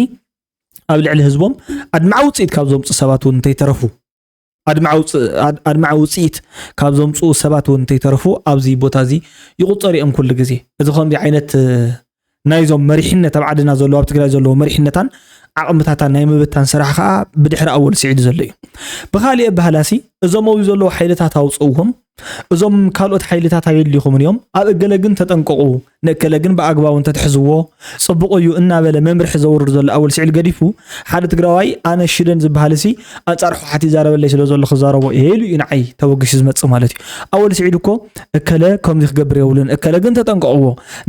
ኣብ ልዕሊ ህዝቦም ኣድማዒ ውፅኢት ካብ ዘምፁ ሰባት እውን እንተይተረፉ ኣድማዒ ውፅኢት ካብ ዘምፅኡ ሰባት እውን እንተይተረፉ ኣብዚ ቦታ እዚ ይቁፀሩ እዮም ኩሉ ግዜ። እዚ ከምዚ ዓይነት ናይዞም መሪሕነት ኣብ ዓድና ዘለዉ ኣብ ትግራይ ዘለዉ መሪሕነታን ዓቕምታታን ናይ ምብታን ስራሕ ከዓ ብድሕሪ ኣወል ስዒድ ዘሎ እዩ። ብካሊእ ኣበሃላሲ እዞም ኣብኡ ዘለዉ ሓይልታት ኣውፅእዎም እዞም ካልኦት ሓይልታት ኣየድልይኹምን እዮም፣ ኣብ እገለ ግን ተጠንቀቑ፣ ንእከለ ግን ብኣግባቡ እንተትሕዝዎ ፅቡቕ እዩ እናበለ መምርሒ ዘውርድ ዘሎ ኣወል ስዒድ ገዲፉ ሓደ ትግራዋይ ኣነ ሽደን ዝበሃል ሲ ኣንፃር ህወሓት ይዛረበለይ ስለ ዘሎ ክዛረቦ እየ ኢሉ እዩ ንዓይ ተበግሹ ዝመፅእ ማለት እዩ። ኣወል ስዒድ እኮ እከለ ከምዚ ክገብር የብሉን፣ እከለ ግን ተጠንቀቕዎ፣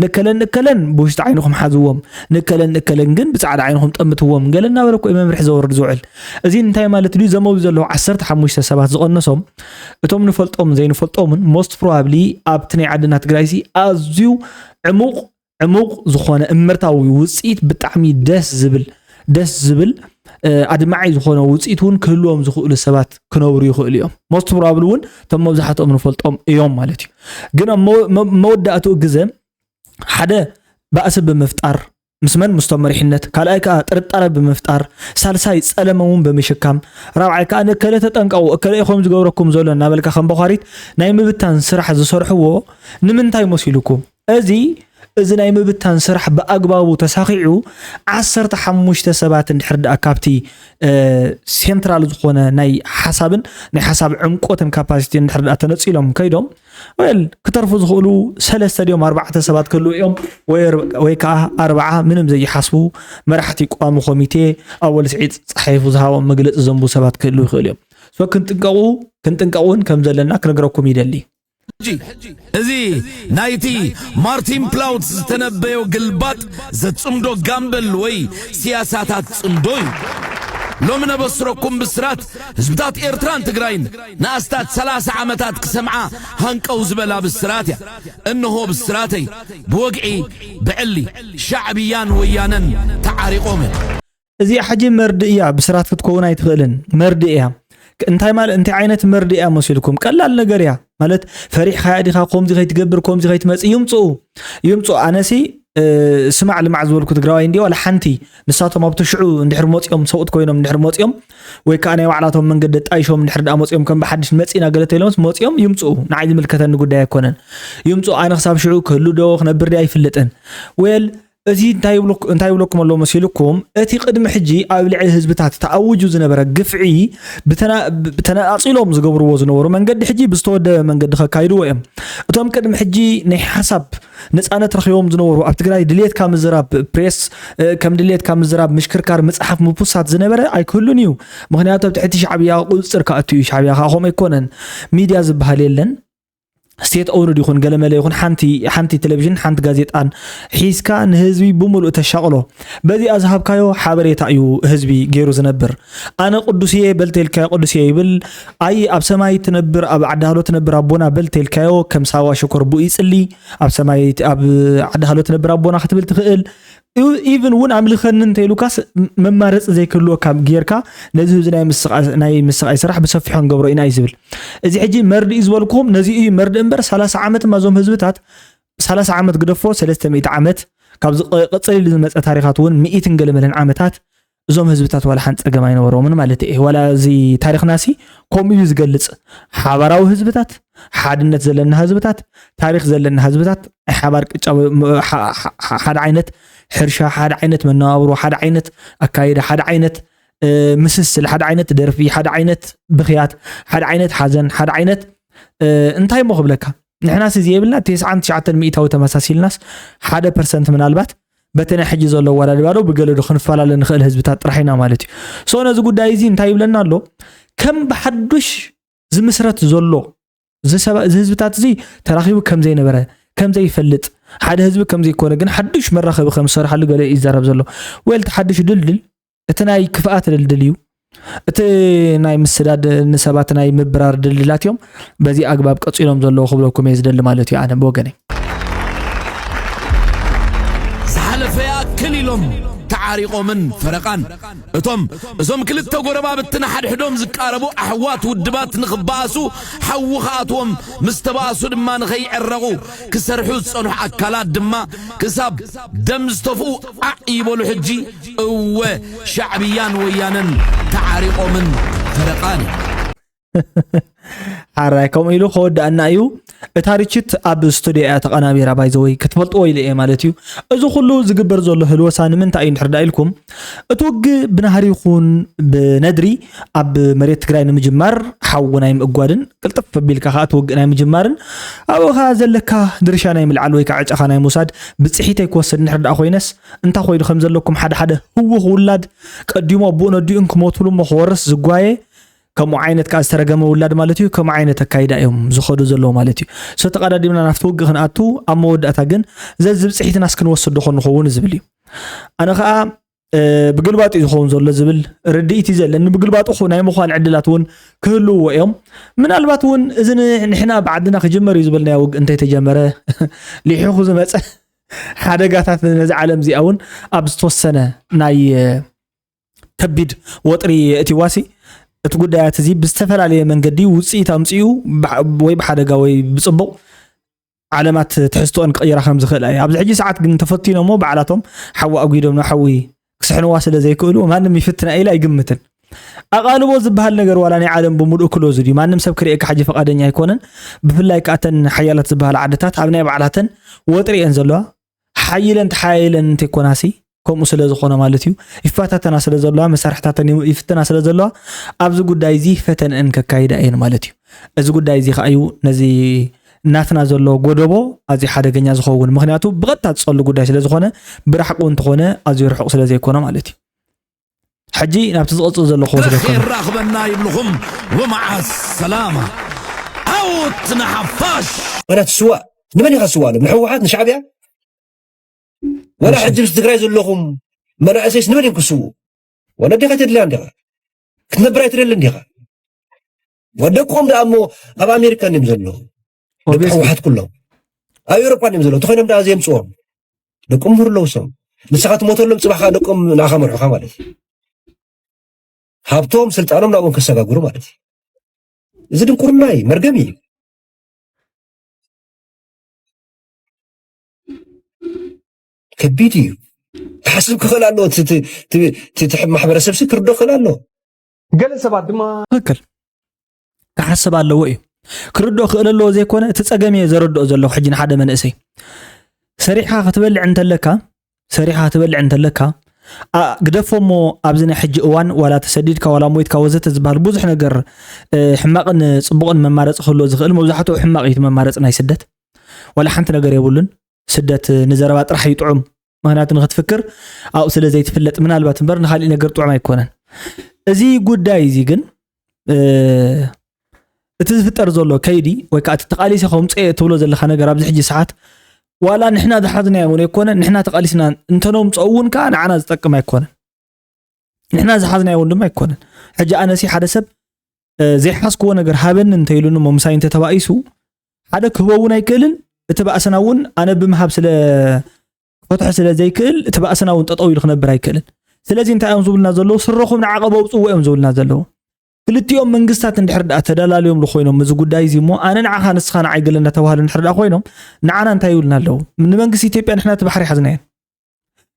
ንእከለን ንእከለን ብውሽጢ ዓይንኹም ሓዝዎም፣ ንእከለን ንእከለን ግን ብፃዕዳ ዓይንኹም ጠምትዎም ገለ እናበለ እኮ እዩ መምርሒ ዘወርድ ዝውዕል። እዚ እንታይ ማለት ድዩ? ዘመዊ ዘለዉ ዓሰርተ ሓሙሽተ ሰባት ዝቐነሶም እቶም ንፈልጦምን ዘይንፈልጦምን most probably ኣብቲ ናይ ዓድና ትግራይ ሲ ኣዝዩ ዕሙቕ ዕሙቕ ዝኾነ እምርታዊ ውፅኢት ብጣዕሚ ደስ ዝብል ደስ ዝብል ኣድማዒ ዝኾነ ውፅኢት እውን ክህልዎም ዝኽእሉ ሰባት ክነብሩ ይኽእሉ እዮም። most probably እውን እቶም መብዛሕትኦም ንፈልጦም እዮም ማለት እዩ። ግን ኣብ መወዳእትኡ ግዘ ሓደ ባእሲ ብምፍጣር ምስ መን ምስቶም መሪሕነት ካልኣይ ከዓ ጥርጣረ ብምፍጣር ሳልሳይ ፀለመ እውን ብምሽካም ራብዓይ ከዓ ንእከለ ተጠንቀቑ እከለ እዩ ከም ዝገብረኩም ዘሎ እናበልካ ከም በኳሪት ናይ ምብታን ስራሕ ዝሰርሕዎ ንምንታይ መሲልኩም? እዚ እዚ ናይ ምብታን ስራሕ ብኣግባቡ ተሳኺዑ ዓሰርተ ሓሙሽተ ሰባት እንድሕር ደኣ ካብቲ ሴንትራል ዝኾነ ናይ ሓሳብን ናይ ሓሳብ ዕምቆትን ካፓሲቲ እንድሕር ደኣ ተነፂሎም ከይዶም ወል ክተርፉ ዝኽእሉ ሰለስተ ድዮም ኣርባዕተ ሰባት ክህልዉ እዮም ወይ ከዓ ኣርባዓ ምንም ዘይሓስቡ መራሕቲ ቋሚ ኮሚቴ ኣወል ስዒድ ፀሓይፉ ዝሃቦም መግለፂ ዘንቡ ሰባት ክህልዉ ይኽእሉ እዮም። So ክንጥንቀቑ ክንጥንቀቕ እውን ከም ዘለና ክነግረኩም ይደሊ። ሕጂ እዚ ናይቲ ማርቲን ፕላውት ዝተነበዮ ግልባጥ ዘጽምዶ ጋምበል ወይ ስያሳታት ጽምዶ እዩ። ሎሚ ነበስረኩም ብስራት ህዝብታት ኤርትራን ትግራይን ንኣስታት ሰላሳ ዓመታት ክሰምዓ ሃንቀው ዝበላ ብስራት እያ። እንሆ ብስራተይ ብወግዒ ብዕሊ ሻዕብያን ወያነን ተዓሪቖም እዮም። እዚኣ ሕጂ መርድእ እያ ብስራት ክትከውን ኣይትኽእልን መርድእ እያ። እንታይ ማለት እንታይ ዓይነት መርድእ እያ መሲልኩም? ቀላል ነገር እያ ማለት ፈሪሕኻያ ዲኻ? ኮምዚ ከይትገብር ኮምዚ ከይትመጽእ ይምጽኡ ይምጽኡ። ኣነሲ ስማዕ ልማዕ ዝበልኩ ትግራዋይ እንዲ ዋላ ሓንቲ ንሳቶም ኣብቲ ሽዑ እንድሕር መፂኦም ሰብኡት ኮይኖም እንድሕር መፂኦም ወይ ከዓ ናይ ባዕላቶም መንገዲ ጣይሾም እንድሕር ደኣ መፂኦም ከም ብሓድሽ መፂና ገለ ተኢሎምስ መፂኦም ይምፅኡ። ንዓይ ዝምልከተኒ ጉዳይ ኣይኮነን። ይምፅኡ ኣነ ክሳብ ሽዑ ክህሉ ዶ ክነብር ዶ ኣይፍልጥን። ወል እዚ እንታይ ይብለኩም ኣሎ መሲልኩም? እቲ ቅድሚ ሕጂ ኣብ ልዕሊ ህዝብታት ተኣውጁ ዝነበረ ግፍዒ ብተናፂሎም ዝገብርዎ ዝነበሩ መንገዲ ሕጂ ብዝተወደበ መንገዲ ከካይድዎ እዮም። እቶም ቅድሚ ሕጂ ናይ ሓሳብ ነፃነት ረኺቦም ዝነበሩ ኣብ ትግራይ ድልየትካ ምዝራብ ፕሬስ ከም ድልየትካ ምዝራብ ምሽክርካር ምፅሓፍ ምፑሳት ዝነበረ ኣይክህሉን እዩ። ምክንያቱ ኣብ ትሕቲ ሻዕብያ ቁፅፅር ክኣቱ እዩ። ሻዕብያ ከዓ ከምኡ ኣይኮነን። ሚድያ ዝበሃል የለን። ስቴት ኦውንድ ይኹን ገለመለ ይኹን ሓንቲ ሓንቲ ቴሌቪዥን ሓንቲ ጋዜጣን ሒዝካ ንህዝቢ ብምሉእ ተሻቕሎ በዚኣ ዝሃብካዮ ሓበሬታ እዩ ህዝቢ ገይሩ ዝነብር። ኣነ ቅዱስ እየ በል ተልካዮ ቅዱስ እየ ይብል። ኣይ ኣብ ሰማይ ትነብር ኣብ ዓዲ ሃሎ ትነብር ኣቦና በል ተልካዮ ከም ሳዋ ሸኮር ቡኡ ይፅሊ ኣብ ሰማይ ኣብ ዓዲ ሃሎ ትነብር ኣቦና ክትብል ትኽእል። ኢቭን እውን ኣምልኸኒ እንተኢሉካስ መማረፂ ዘይክህልወካ ጌርካ ነዚ ህዝቢ ናይ ምስቓይ ስራሕ ብሰፊሖ ንገብሮ ኢና እዩ ዝብል። እዚ ሕጂ መርድእ እዩ ዝበልኩም ነዚ እዩ መርድእ እምበር ሰላሳ ዓመት እማ እዞም ህዝብታት ሰላሳ ዓመት ግደፎ ሰለስተ ሚእቲ ዓመት ካብዚ ቀፅል ኢሉ ዝመፀ ታሪኻት እውን ሚእትን ገለ መለን ዓመታት እዞም ህዝብታት ዋላ ሓንቲ ፀገም ኣይነበሮምን ማለት እየ። ዋላ እዚ ታሪኽና ሲ ከምኡ እዩ ዝገልፅ። ሓባራዊ ህዝብታት፣ ሓድነት ዘለና ህዝብታት፣ ታሪኽ ዘለና ህዝብታት፣ ናይ ሓባር ቅጫ፣ ሓደ ዓይነት ሕርሻ፣ ሓደ ዓይነት መነባብሮ፣ ሓደ ዓይነት ኣካይዳ፣ ሓደ ዓይነት ምስስል፣ ሓደ ዓይነት ደርፊ፣ ሓደ ዓይነት ብኽያት፣ ሓደ ዓይነት ሓዘን፣ ሓደ ዓይነት እንታይ ሞ ክብለካ፣ ንሕናስ እዚ የብልና። ተስዓን ትሽዓተን ሚእታዊ ተመሳሲልናስ ሓደ ፐርሰንት ምናልባት በቲ ናይ ሕጂ ዘሎ ኣወዳድባ ዶ ብገለ ዶ ክንፈላለ ንኽእል ህዝብታት ጥራሕ ኢና ማለት እዩ። ሶ ነዚ ጉዳይ እዚ እንታይ ይብለና ኣሎ? ከም ብሓዱሽ ዝምስረት ዘሎ እዚ ህዝብታት እዚ ተራኺቡ ከም ዘይነበረ፣ ከም ዘይፈልጥ፣ ሓደ ህዝቢ ከም ዘይኮነ ግን ሓዱሽ መራኸቢ ከም ዝሰርሓሉ ገለ ይዛረብ ዘሎ። ወልቲ ሓዱሽ ድልድል እቲ ናይ ክፍኣት ድልድል እዩ። እቲ ናይ ምስዳድ ንሰባት ናይ ምብራር ድልድላት እዮም በዚ ኣግባብ ቀፂሎም ዘለዉ ክብለኩም እየ ዝደሊ ማለት እዩ ኣነ ብወገነይ። ዝሓለፈ ይኣክል ኢሎም ተዓሪቖምን ፈረቓን እቶም እዞም ክልተ ጎረባብቲ ንሓድሕዶም ዝቃረቡ ኣሕዋት ውድባት ንኽበኣሱ ሓዊ ክኣትዎም ምስ ተባእሱ ድማ ንኸይዕረቑ ክሰርሑ ዝጸንሑ ኣካላት ድማ ክሳብ ደም ዝተፍኡ ዓዕ ይበሉ ሕጂ እወ ሻዕብያን ወያነን ተዓሪቖምን ፈረቓን እዮም። ሓራይ ከምኡ ኢሉ ከወድኣና እዩ። እታ ርችት ኣብ ስቱድዮ እያ ተቐናቢራ ባይዘወይ ክትፈልጥዎ ኢለ እየ ማለት እዩ። እዚ ኩሉ ዝግበር ዘሎ ህልወሳ ንምንታይ እዩ እንድሕር ዳ ኢልኩም እቲ ውግእ ብናህሪ ይኹን ብነድሪ ኣብ መሬት ትግራይ ንምጅማር ሓዊ ናይ ምእጓድን ቅልጥፍ ኣቢልካ ከዓ እቲ ውግእ ናይ ምጅማርን ኣብኡ ከዓ ዘለካ ድርሻ ናይ ምልዓል ወይ ከዓ ዕጫኻ ናይ ምውሳድ ብፅሒተይ ክወስድ እንድሕር ዳ ኮይነስ እንታይ ኮይኑ ከም ዘለኩም ሓደ ሓደ ህውኽ ውላድ ቀዲሙ ኣቦኡን ኣዲኡን ክሞትሉ እሞ ክወርስ ዝጓየ ከምኡ ዓይነት ከዓ ዝተረገመ ውላድ ማለት እዩ። ከምኡ ዓይነት ኣካይዳ እዮም ዝኸዱ ዘለዉ ማለት እዩ። ሶ ተቐዳዲምና ናብቲ ውግእ ክንኣቱ ኣብ መወዳእታ ግን ዘዝብፅሒትናስ ክንወስድ ዶ ንኸውን ዝብል እዩ። ኣነ ከዓ ብግልባጡ እዩ ዝኸውን ዘሎ ዝብል ርድኢት እዩ ዘለኒ። ብግልባጡ ናይ ምዃን ዕድላት እውን ክህልውዎ እዮም። ምናልባት እውን እዚ ንሕና ብዓድና ክጅመር እዩ ዝበልናዮ ውግእ እንተይተጀመረ ሊሒኹ ዝመፀ ሓደጋታት ነዚ ዓለም እዚኣ እውን ኣብ ዝተወሰነ ናይ ከቢድ ወጥሪ እቲ ዋሲ እቲ ጉዳያት እዚ ብዝተፈላለየ መንገዲ ውፅኢት ኣምፅኡ ወይ ብሓደጋ ወይ ብፅቡቕ ዓለማት ትሕዝቶኦን ክቕይራ ከም ዝኽእላ እዩ። ኣብዚ ሕጂ ሰዓት ግን ተፈቲኖሞ ባዕላቶም ሓዊ ኣጒዶም ናብ ሓዊ ክስሕንዋ ስለ ዘይክእሉ ማንም ይፍትና ኢለ ኣይግምትን። ኣቓልቦ ዝበሃል ነገር ዋላ ናይ ዓለም ብምሉእ ክሎዝ ድዩ ማንም ሰብ ክርእየካ ሕጂ ፈቓደኛ ኣይኮነን። ብፍላይ ከኣተን ሓያላት ዝበሃላ ዓድታት ኣብ ናይ ባዕላተን ወጥሪ እየን ዘለዋ። ሓይለን ተሓያይለን እንተይኮናሲ ከምኡ ስለ ዝኾነ ማለት እዩ ይፈታተና ስለ ዘለዋ መሳርሕታተን ይፍትና ስለ ዘለዋ ኣብዚ ጉዳይ እዚ ፈተንአን ከካይዳ እየን ማለት እዩ። እዚ ጉዳይ እዚ ከዓ እዩ ነዚ ናትና ዘሎ ጎደቦ ኣዝዩ ሓደገኛ ዝኸውን ምክንያቱ ብቐጥታ ዝፀሉ ጉዳይ ስለ ዝኾነ ብራሕቁ እንተኾነ ኣዝዩ ርሑቕ ስለ ዘይኮነ ማለት እዩ። ሕጂ ናብቲ ዝቐፅል ዘሎ ክወስደኩም ራኽበና ይብልኹም ወመዓ ሰላማ ዓወት ንሓፋሽ። ዋላ ትስዋእ ንመን ኢኻ ትስዋእ ንሕወሓት ንሻዕብያ ዋላ ሕጂ ምስ ትግራይ ዘለኹም መናእሰይስ ንመን እዮም ክስዉ? ወለዴኻ ተድልያ እንዲኻ ክትነብር ኣይትደልን ዲኻ? ወደቅኹም ደኣ እሞ ኣብ ኣሜሪካ እዮም ዘለዉ ደቂ ህወሓት ኩሎም ኣብ ኤውሮጳ እዮም ዘለዉ ተኾይኖም ደኣ ዘየምፅዎም ደቆም ምሁር ኣለዉ ሶም ንስኻ ትሞተሎም ፅባሕ ከዓ ደቆም ንኣኻ መርሑኻ ማለት እዩ። ሃብቶም ስልጣኖም ናብኦም ከሰጋግሩ ማለት እዩ። እዚ ድንቁርና እዩ፣ መርገም እዩ። ከቢድ እዩ። ክሓስብ ክኽእል ኣለዎ። እቲ ማሕበረሰብ ሲ ክርዶ ክኽእል ኣለዎ። ገለ ሰባት ድማ ትክክል ክሓስብ ኣለዎ እዩ። ክርዶ ክእል ኣለዎ ዘይኮነ እቲ ፀገም እየ ዘረድኦ ዘለኹ ሕጂ ንሓደ መንእሰይ ሰሪሕኻ ክትበልዕ እንተለካ ሰሪሕኻ ክትበልዕ እንተለካ ግደፎ እሞ ኣብዚ ናይ ሕጂ እዋን ዋላ ተሰዲድካ ዋላ ሞይትካ ወዘተ ዝበሃል ብዙሕ ነገር ሕማቕን ፅቡቕን መማረፂ ክህልዎ ዝኽእል መብዛሕትኡ ሕማቕ እዩ እቲ መማረፂ ናይ ስደት ዋላ ሓንቲ ነገር የብሉን ስደት ንዘረባ ጥራሕ እዩ ጥዑም ምክንያቱ ንክትፍክር ኣብኡ ስለ ዘይትፍለጥ ምናልባት እምበር ንካሊእ ነገር ጥዑም ኣይኮነን እዚ ጉዳይ እዚ ግን እቲ ዝፍጠር ዘሎ ከይዲ ወይ ከዓ እቲ ተቃሊሰ ከምፅኦ እየ ትብሎ ዘለካ ነገር ኣብዚ ሕጂ ሰዓት ዋላ ንሕና ዝሓዝናዮ እውን ኣይኮነን ንሕና ተቃሊስና እንተነምፅኦ እውን ከዓ ንዓና ዝጠቅም ኣይኮነን ንሕና ዝሓዝናዮ እውን ድማ ኣይኮነን ሕጂ ኣነሲ ሓደ ሰብ ዘይሓዝክዎ ነገር ሃበኒ እንተኢሉኒ እሞ ምሳይ እንተተባኢሱ ሓደ ክህቦ እውን ኣይክእልን እቲ ባእስና እውን ኣነ ብምሃብ ስለ ክፈትሖ ስለ ዘይክእል እቲ ባእስና እውን ጠጠው ኢሉ ክነብር ኣይክእልን ስለዚ እንታይ እዮም ዝብሉና ዘለዉ ስረኹም ንዓቐብ ኣውፅዎ እዮም ዝብሉና ዘለዉ ክልቲኦም መንግስታት እንድሕር ደኣ ተደላልዮም ኮይኖም እዚ ጉዳይ እዚ እሞ ኣነ ንዓኻ ንስኻ ንዓይ ገለ እንዳተባሃሉ እንድሕር ደኣ ኮይኖም ንዓና እንታይ ይብሉና ኣለዉ ንመንግስቲ ኢትዮጵያ ንሕና እቲ ባሕሪ ሓዝናየን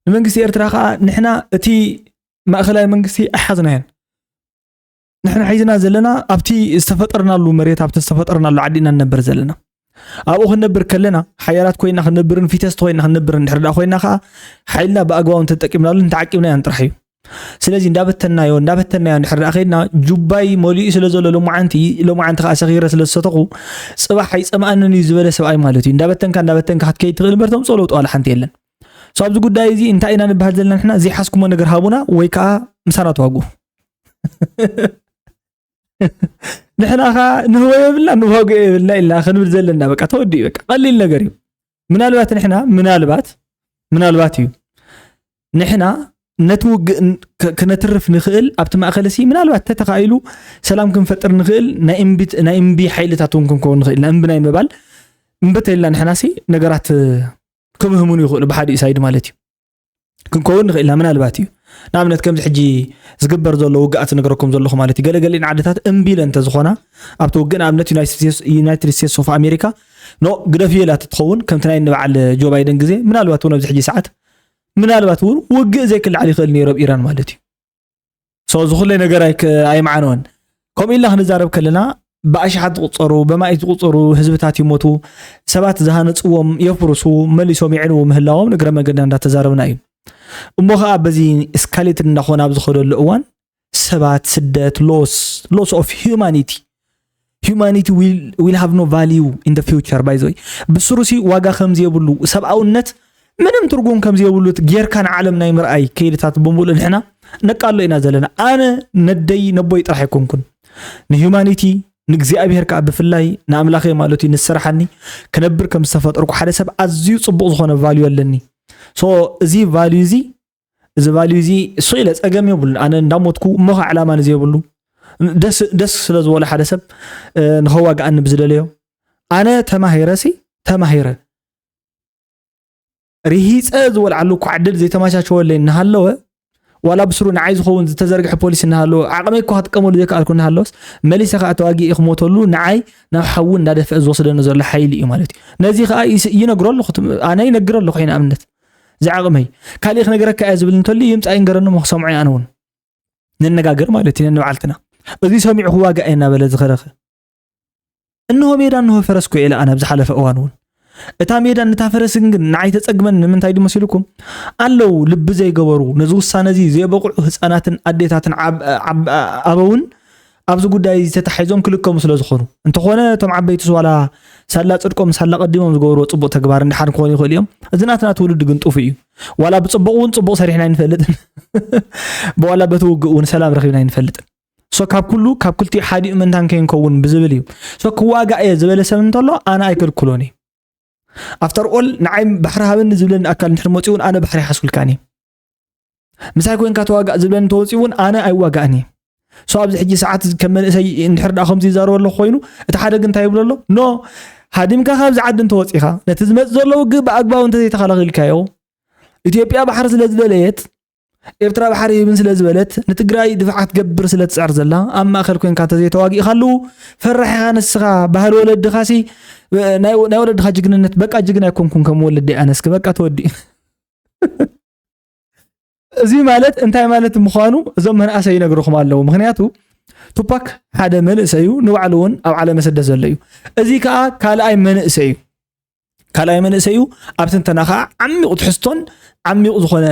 ንመንግስቲ ኤርትራ ከዓ ንሕና እቲ ማእኸላይ መንግስቲ ኣይሓዝናየን ንሕና ሒዝና ዘለና ኣብቲ ዝተፈጠርናሉ መሬት ኣብቲ ዝተፈጠርናሉ ዓዲ ኢና ንነብር ዘለና ኣብኡ ክንነብር ከለና ሓያላት ኮይና ክንነብርን ፊተስቲ ኮይና ክንነብር እንድሕር ደኣ ኮይና ከዓ ሓይልና ብኣግባቡ እንተጠቂምናሉ እንተዓቂብናዮ ጥራሕ እዩ ስለዚ እንዳበተናዮ እንዳበተናዮ እንድሕር ደኣ ከይድና፣ ጁባይ መሊኡ ስለ ዘሎ፣ ሎማዓንቲ ሎማዓንቲ ከዓ ሰኺረ ስለ ዝሰተኹ፣ ፅባሕ ኣይፀምኣንን እዩ ዝበለ ሰብኣይ ማለት እዩ። እንዳበተንካ እንዳበተንካ ክትከይድ ትኽእል እምበር፣ ተምፅኦ ለውጢ ዋላ ሓንቲ የለን። So ኣብዚ ጉዳይ እዚ እንታይ ኢና ንበሃል ዘለና ንሕና? ዘይሓዝኩሞ ነገር ሃቡና ወይ ከዓ ምሳና ተዋግኡ። ንሕና ኸዓ ንህቦ የብልና፣ ንዋግኦ የብልና ኢልና ክንብል ዘለና፣ በቃ ተወዲኡ፣ በቃ ቀሊል ነገር እዩ። ምናልባት ንሕና ምናልባት ምናልባት እዩ ንሕና ነቲ ውግእ ን- ክ- ክነትርፍ ንኽእል፣ ኣብቲ ማእኸል ሲ ምናልባት ተተኻኢሉ ሰላም ክንፈጥር ንኽእል፣ ናይ እምቢት ናይ እምቢ ሓይልታት እውን ክንከውን ንኽእል ኢና። እምቢ ናይ ምባል እምቢ ተይልና ንሕና ሲ ነገራት ክምህሙን ይኽእሉ ብሓዲኡ ሳይድ ማለት እዩ። ክንከውን ንኽእል ኢና ምናልባት እዩ። ንኣብነት ከምዚ ሕጂ ዝግበር ዘሎ ውግኣት ዝነግረኩም ዘለኹ ማለት እዩ። ገለገሊን ዓድታት እምቢ ኢለን እንተዝኾና፣ ኣብቲ ውግእ ንኣብነት ዩናይትድ ስቴትስ ኦፍ ኣሜሪካ ኖ ግደፍዮ ኢላ ትኸውን፣ ከምቲ ናይ ንበዓል ጆ ባይደን ግዜ ምናልባት እውን ኣብዚ ሕጂ ሰዓት ምናልባት እውን ውግእ ዘይክልዓል ይኽእል ነይሩ ኣብ ኢራን ማለት እዩ። So ዝኹለይ ነገር ኣይክ- ኣይምዓነወን። ከምኡ ኢልና ክንዛረብ ከለና ብኣሽሓት ዝቁፀሩ ብማእት ዝቁፀሩ ህዝብታት ይሞቱ፣ ሰባት ዝሃነፅዎም የፍርሱ፣ መሊሶም የዕንዉ ምህላዎም ንእግረ መገድና እንዳተዛረብና እዩ። እሞ ከዓ በዚ እስካሌት እንዳኾነ ኣብ ዝኸደሉ እዋን ሰባት ስደት loss loss of humanity humanity will will have no value in the future by the way ብስሩሲ ዋጋ ከም ዘየብሉ ሰብኣውነት ምንም ትርጉም ከም ዘየብሉ ጌርካ ንዓለም ናይ ምርኣይ ከይድታት ብምሉእ ንሕና ነቃሎ ኢና ዘለና ኣነ ነደይ ነቦይ ጥራሕ ኣይኮንኩን ንሂዩማኒቲ ንእግዚኣብሔር ከዓ ብፍላይ ንኣምላኸይ ማለት እዩ ንስራሓኒ ክነብር ከም ዝተፈጠርኩ ሓደ ሰብ ኣዝዩ ፅቡቅ ዝኾነ ቫልዩ ኣለኒ so እዚ ቫልዩ እዚ እዚ ቫልዩ እዚ እሱ ኢለ ፀገም የብሉን ኣነ እንዳሞትኩ እሞ ከዓ ዕላማ ንዘይብሉ ደስ ደስ ስለ ዝበሎ ሓደ ሰብ ንኸዋግኣኒ ብዝደለዮ ኣነ ተማሂረ ሲ ተማሂረ ርሂፀ ዝበልዓሉ እኳ ዕድል ዘይተመቻቸወለይ እናሃለወ ዋላ ብስሩ ንዓይ ዝኸውን ዝተዘርግሐ ፖሊሲ እናሃለወ ዓቕመይ እኳ ክጥቀመሉ ዘይከኣልኩ እናሃለወስ መሊሰ ከዓ ተዋጊእ ክሞተሉ ንዓይ ናብ ሓዊ እንዳደፍአ ዝወስደኒ ዘሎ ሓይሊ እዩ ማለት እዩ ነዚ ከዓ ይነግሮ ኣለኹ ኣነ ይነግር ኣለኹ ንኣብነት ዝዓቕመይ ካሊእ ክነግረካ እየ ዝብል እንተሉ ይምፃእ ይንገረኒ ሞ ክሰምዖ ኣነ እውን ንነጋገር ማለት እዩ ነንባዕልትና እዚ ሰሚዑ ክዋጋእ እየ እናበለ ዝኸደኸ እንሆ ሜዳ እንሆ ፈረስ ኮ ኢለ ኣነ ኣብ ዝሓለፈ እዋን እውን እታ ሜዳን እታ ፈረስን ግን ንዓይ ተጸግመኒ ንምንታይ ድዩ መሲልኩም ኣለዉ ልቢ ዘይገበሩ ነዚ ውሳነ እዚ ዘይበቕዑ ህፃናትን ኣዴታትን ኣበውን ኣብዚ ጉዳይ እዚ ተታሒዞም ክልከሙ ስለ ዝኾኑ እንተኾነ እቶም ዓበይትስ ዋላ ሳላ ፅድቆም ሳላ ቀዲሞም ዝገበርዎ ፅቡቕ ተግባር እንድሓን ክኾኑ ይኽእሉ እዮም እዚ ናትና ትውልዲ ግን ጥፉእ እዩ ዋላ ብፅቡቕ እውን ፅቡቕ ሰሪሕና ኣይንፈልጥን ብዋላ በቲ ውግእ እውን ሰላም ረኺብና ኣይንፈልጥን so ካብ ኩሉ ካብ ክልቲኡ ሓዲኡ ምእንታን ከይንከውን ብዝብል እዩ so ክዋጋእ እየ ዝበለ ሰብ እንተሎ ኣነ ኣይከልክሎን እዩ after all ንዓይ ባሕሪ ሃበኒ ዝብለኒ ኣካል እንድሕር መፂኡ እውን ኣነ ባሕሪ ይሓስኩልካን እየ ምሳይ ኮይንካ ተዋጋእ ዝብለኒ እንተወፂኡ እውን ኣነ ኣይዋጋእን እየ so ኣብዚ ሕጂ ሰዓት ከም መንእሰይ እንድሕር ደኣ ከምዚ ይዛረበ ኣለኹ ኮይኑ እቲ ሓደ ግን እንታይ ይብሎ ኣሎ no ሃዲምካ ካብዚ ዓዲ እንተወፂኻ ነቲ ዝመፅ ዘሎ ውግእ ብኣግባቡ እንተዘይተኸላኺልካዮ ኢትዮጵያ ባሕሪ ስለ ዝደለየት ኤርትራ ባሕሪ ሂብን ስለ ዝበለት ንትግራይ ድፍዓት ገብር ስለ ትፅዕር ዘላ ኣብ ማእኸል ኮይንካ ተዘይተዋጊእኻሉ ፈራሕ ኢኻ ንስኻ ባህል ወለድኻሲ ናይ ወለድኻ ጅግንነት በቃ ጅግና ኣይኮንኩን ከም ወለዲ ኣነስኪ በቃ ተወዲኡ እዚ ማለት እንታይ ማለት ምዃኑ እዞም መናእሰይ ይነግርኹም ኣለዉ ምክንያቱ ቱፓክ ሓደ መንእሰይ እዩ ንባዕሉ እውን ኣብ ዓለመ ስደት ዘሎ እዩ እዚ ከዓ ካልኣይ መንእሰይ እዩ ካልኣይ መንእሰይ እዩ ኣብ ትንተና ከዓ ዓሚቑ ትሕዝቶን ዓሚቑ ዝኾነ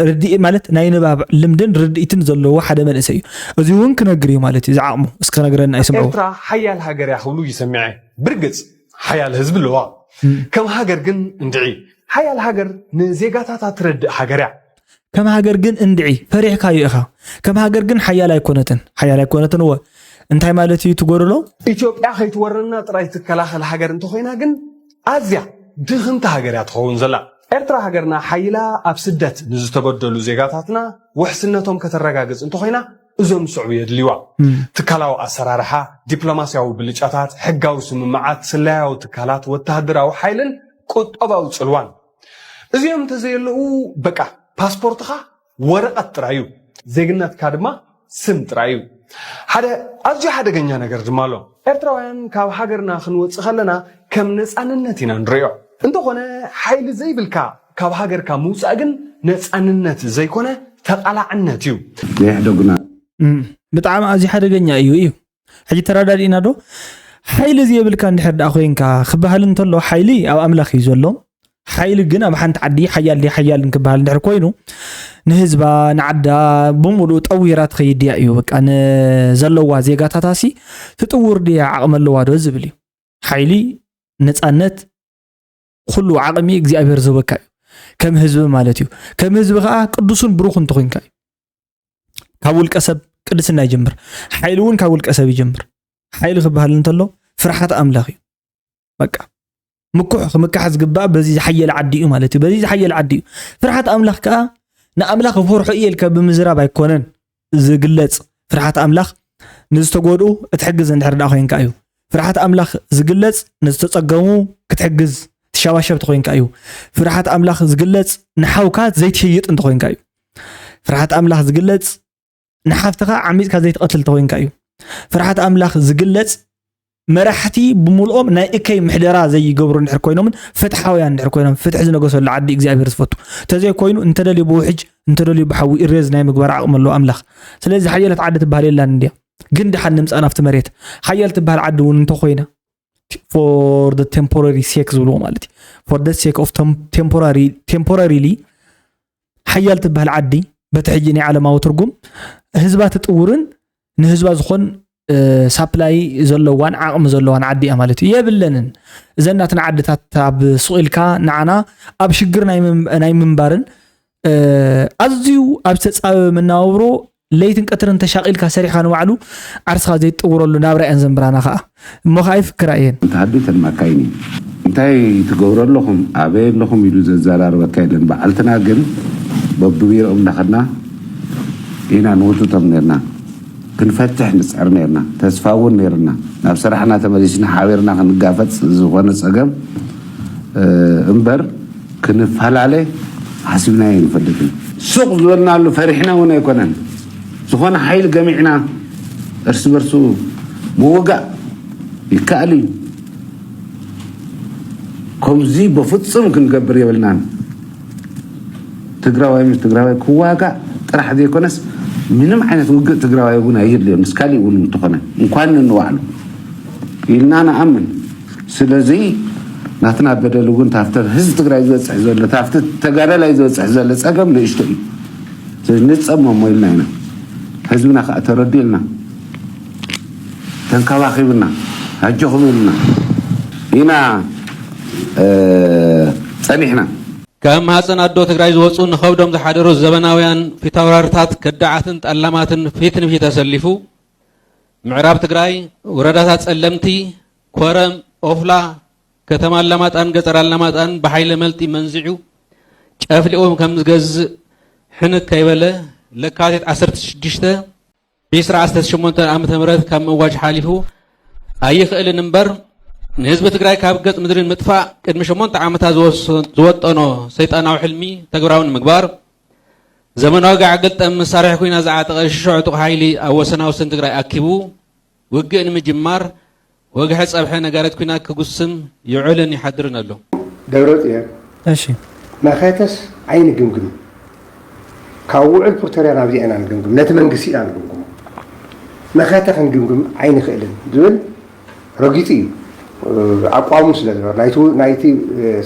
ርድኢ ማለት ናይ ንባብ ልምድን ርድኢትን ዘለዎ ሓደ መንእሰይ እዩ እዚ እውን ክነግር እዩ ማለት እዩ ዝዓቕሙ እስኪ ክነግረና ይስምዑ ኤርትራ ሓያል ሃገር እያ ክብሉ ይሰምዐ ብርግፅ ሓያል ህዝቢ ኣለዋ ከም ሃገር ግን እንድዒ ሓያል ሃገር ንዜጋታታ ትረድእ ሃገር እያ ከም ሃገር ግን እንድዒ ፈሪሕካዮ ኢኻ ከም ሃገር ግን ሓያል ኣይኮነትን ሓያል ኣይኮነትን እወ እንታይ ማለት እዩ ትጎደሎ ኢትዮጵያ ከይትወረና ጥራይ ትከላኸል ሃገር እንተኾይና ግን ኣዝያ ድኽምቲ ሃገር እያ ትኸውን ዘላ ኤርትራ ሃገርና ሓይላ ኣብ ስደት ንዝተበደሉ ዜጋታትና ውሕስነቶም ከተረጋግፅ እንተኾይና እዞም ዝስዕቡ የድልይዋ ትካላዊ ኣሰራርሓ ዲፕሎማስያዊ ብልጫታት ሕጋዊ ስምምዓት ስለያዊ ትካላት ወተሃደራዊ ሓይልን ቁጠባዊ ፅልዋን እዚኦም እንተዘየለዉ በቃ ፓስፖርትኻ ወረቐት ጥራይ እዩ ዜግነትካ ድማ ስም ጥራይ እዩ ሓደ ኣዝዩ ሓደገኛ ነገር ድማ ኣሎ ኤርትራውያን ካብ ሃገርና ክንወፅእ ከለና ከም ነፃንነት ኢና ንሪኦ እንተኾነ ሓይሊ ዘይብልካ ካብ ሃገርካ ምውፃእ ግን ነፃንነት ዘይኮነ ተቓላዕነት እዩ የሕደጉና ብጣዕሚ ኣዝዩ ሓደገኛ እዩ እዩ ሕጂ ተረዳዲእና ዶ ሓይሊ ዝየብልካ እንድሕር ደኣ ኮይንካ ክበሃል እንተሎ ሓይሊ ኣብ ኣምላኽ እዩ ዘሎ ሓይሊ ግን ኣብ ሓንቲ ዓዲ ሓያል ድዩ ሓያልን ክበሃል እንድሕር ኮይኑ ንህዝባ ንዓዳ ብምሉእ ጠዊራ ትኸይድ ድያ እዩ። በቃ ንዘለዋ ዜጋታታሲ ትጥውር ድያ፣ ዓቕሚ ኣለዋ ዶ ዝብል እዩ። ሓይሊ፣ ነፃነት፣ ኩሉ ዓቕሚ እግዚኣብሔር ዝህበካ እዩ። ከም ህዝቢ ማለት እዩ። ከም ህዝቢ ከዓ ቅዱስን ብሩኽን እንተኾይንካ እዩ። ካብ ውልቀ ሰብ ቅድስና ይጀምር። ሓይሊ እውን ካብ ውልቀ ሰብ ይጀምር። ሓይሊ ክበሃል እንተሎ ፍርሓት ኣምላኽ እዩ። በቃ ምኩሕ ክምካሕ ዝግባእ በዚ ዝሓየለ ዓዲ እዩ ማለት እዩ። በዚ ዝሓየለ ዓዲ እዩ። ፍርሓት ኣምላኽ ከዓ ንኣምላኽ እፈርሖ እየ ኢልካ ብምዝራብ ኣይኮነን ዝግለጽ። ፍርሓት ኣምላኽ ንዝተጎድኡ እትሕግዝ እንድሕር ደኣ ኮይንካ እዩ። ፍርሓት ኣምላኽ ዝግለጽ ንዝተጸገሙ ክትሕግዝ ትሸባሸብ ተኾይንካ እዩ። ፍርሓት ኣምላኽ ዝግለጽ ንሓውካ ዘይትህይጥ እንተኾይንካ እዩ። ፍርሓት ኣምላኽ ዝግለጽ ንሓፍትኻ ዓሚጽካ ዘይትቐትል ተኾይንካ እዩ። ፍርሓት ኣምላኽ ዝግለጽ መራሕቲ ብምልኦም ናይ እከይ ምሕደራ ዘይገብሩ እንድሕር ኮይኖምን ፍትሓውያን እንድሕር ኮይኖም፣ ፍትሒ ዝነገሰሉ ዓዲ እግዚኣብሔር ዝፈቱ እንተዘይኮይኑ፣ እንተደልዩ ብውሕጅ እንተደልዩ ብሓዊ ኢሬዝ ናይ ምግባር ዓቕሚ ኣለዎ ኣምላኽ። ስለዚ ሓያለት ዓዲ ትበሃል የላን እንድያ። ግን ደሓን ንምጻእ ናብቲ መሬት ሓያል ትበሃል ዓዲ እውን እንተኾይና for the temporary sake ዝብልዎ ማለት እዩ። For the sake of tem- temporary temporarily ሓያል ትበሃል ዓዲ በቲ ሕጂ ናይ ዓለማዊ ትርጉም ህዝባ ትጥውርን ንህዝባ ዝኾን ሳፕላይ ዘለዋን ዓቕሚ ዘለዋን ዓዲ እያ ማለት እዩ። የብለንን። እዘን ናትና ዓድታት ኣብ ሱቕ ኢልካ ንዓና ኣብ ሽግር ናይ ምም- ናይ ምንባርን እ፣ ኣዝዩ ኣብ ዝተጻበበ መነባብሮ ለይትን ቀትርን ተሻቒልካ ሰሪሕካ ንባዕሉ ዓርስኻ ዘይትጥውረሉ ናብራ እየን ዘንብራና ኸኣ። እሞ ኸኣ ይፍክራ እየን። እንተ ሃዱ ተልማካይኒ እንታይ ትገብሩ ኣለኹም ኣበይ ኣለኹም ኢሉ ዘዘራርበካ የለን። በዓልትና ግን በብቢሮኦም እንዳኸድና ኢና ንውጥጦም ነርና። ክንፈትሕ ንጽዕር ነርና። ተስፋ እውን ነርና። ናብ ስራሕና ተመሊስና ሓቢርና ክንጋፈጥ ዝኾነ ጸገም እ፣ እምበር ክንፈላለ ሓሲብናዮ ኣይንፈልጥን። ሱቕ ዝበልናሉ ፈሪሕና እውን ኣይኮነን። ዝኾነ ሓይሊ ገሚዕና እርስ በርሱ ምውጋእ ይከኣል እዩ። ከምዚ በፍጹም ክንገብር የብልናን። ትግራዋይ ምስ ትግራዋይ ክዋጋእ ጥራሕ ዘይኮነስ ምንም ዓይነት ውግእ ትግራዋይ እውን ኣየድልዮን። ምስ ካሊእ እውን እንተኾነ እንኳን ንንባዕሉ ኢልና ንኣምን። ስለዚ ናትና በደል እውን ታፍተ ህዝቢ ትግራይ ዝበፅሕ ዘሎ ታፍተ ተጋዳላይ ዝበፅሕ ዘሎ ፀገም ንእሽቶ እዩ። ስለዚ ንፀመሞ ኢልና ኢና ህዝብና ከዓ ተረዲኡልና ተንከባኺብና ኣጆኹም ኢልና ኢና እ፣ ፀኒሕና። ካብ ማህፀን ኣዶ ትግራይ ዝወፁ ንኸብዶም ዝሓደሩ ዘበናውያን ፊታውራርታት ከዳዓትን ጠላማትን ፊት ንፊት ኣሰሊፉ ምዕራብ ትግራይ ወረዳታት ፀለምቲ፣ ኮረም፣ ኦፍላ፣ ከተማ ኣላማጣን ገፀር ኣላማጣን ብሓይለ መልጢ መንዚዑ ጨፍሊቑ ከም ዝገዝእ ሕንክ ከይበለ ለካቲት ዓሰርተ ሽዱሽተ ዒስራ ዓሰርተ ሸሞንተ ዓመተ ምህረት ካብ ምእዋጅ ሓሊፉ ኣይኽእልን እምበር ንህዝቢ ትግራይ ካብ ገፅ ምድሪ ንምጥፋእ ቅድሚ ሸሞንተ ዓመታት ዝወሰ- ዝወጠኖ ሰይጣናዊ ሕልሚ ተግባራዊ ንምግባር ዘመናዊ ጋዕ ግልጠም መሳርሒ ኩናት ዝዓጠቐ ሽዑ ዕጡቕ ሓይሊ ኣብ ወሰና ወሰን ትግራይ ኣኪቡ ውግእ ንምጅማር ወግሐ ጸብሐ ነጋሪት ኩናት ክጉስም ይውዕልን ይሓድርን ኣሎ። ደብረጽዮን እሺ። መኸተስ ኣይንግምግም። ካብ ውዕል ፕሪቶርያ ናብዚ ኢና ንግምግም። ነቲ መንግስቲ ኢና ንግምግሞ። መኸተ ክንግምግም ኣይንኽእልን ዝብል ረጊጹ እዩ። ኣቋሙ ስለ ዝነበረ፣ ናይቲ፣ ናይቲ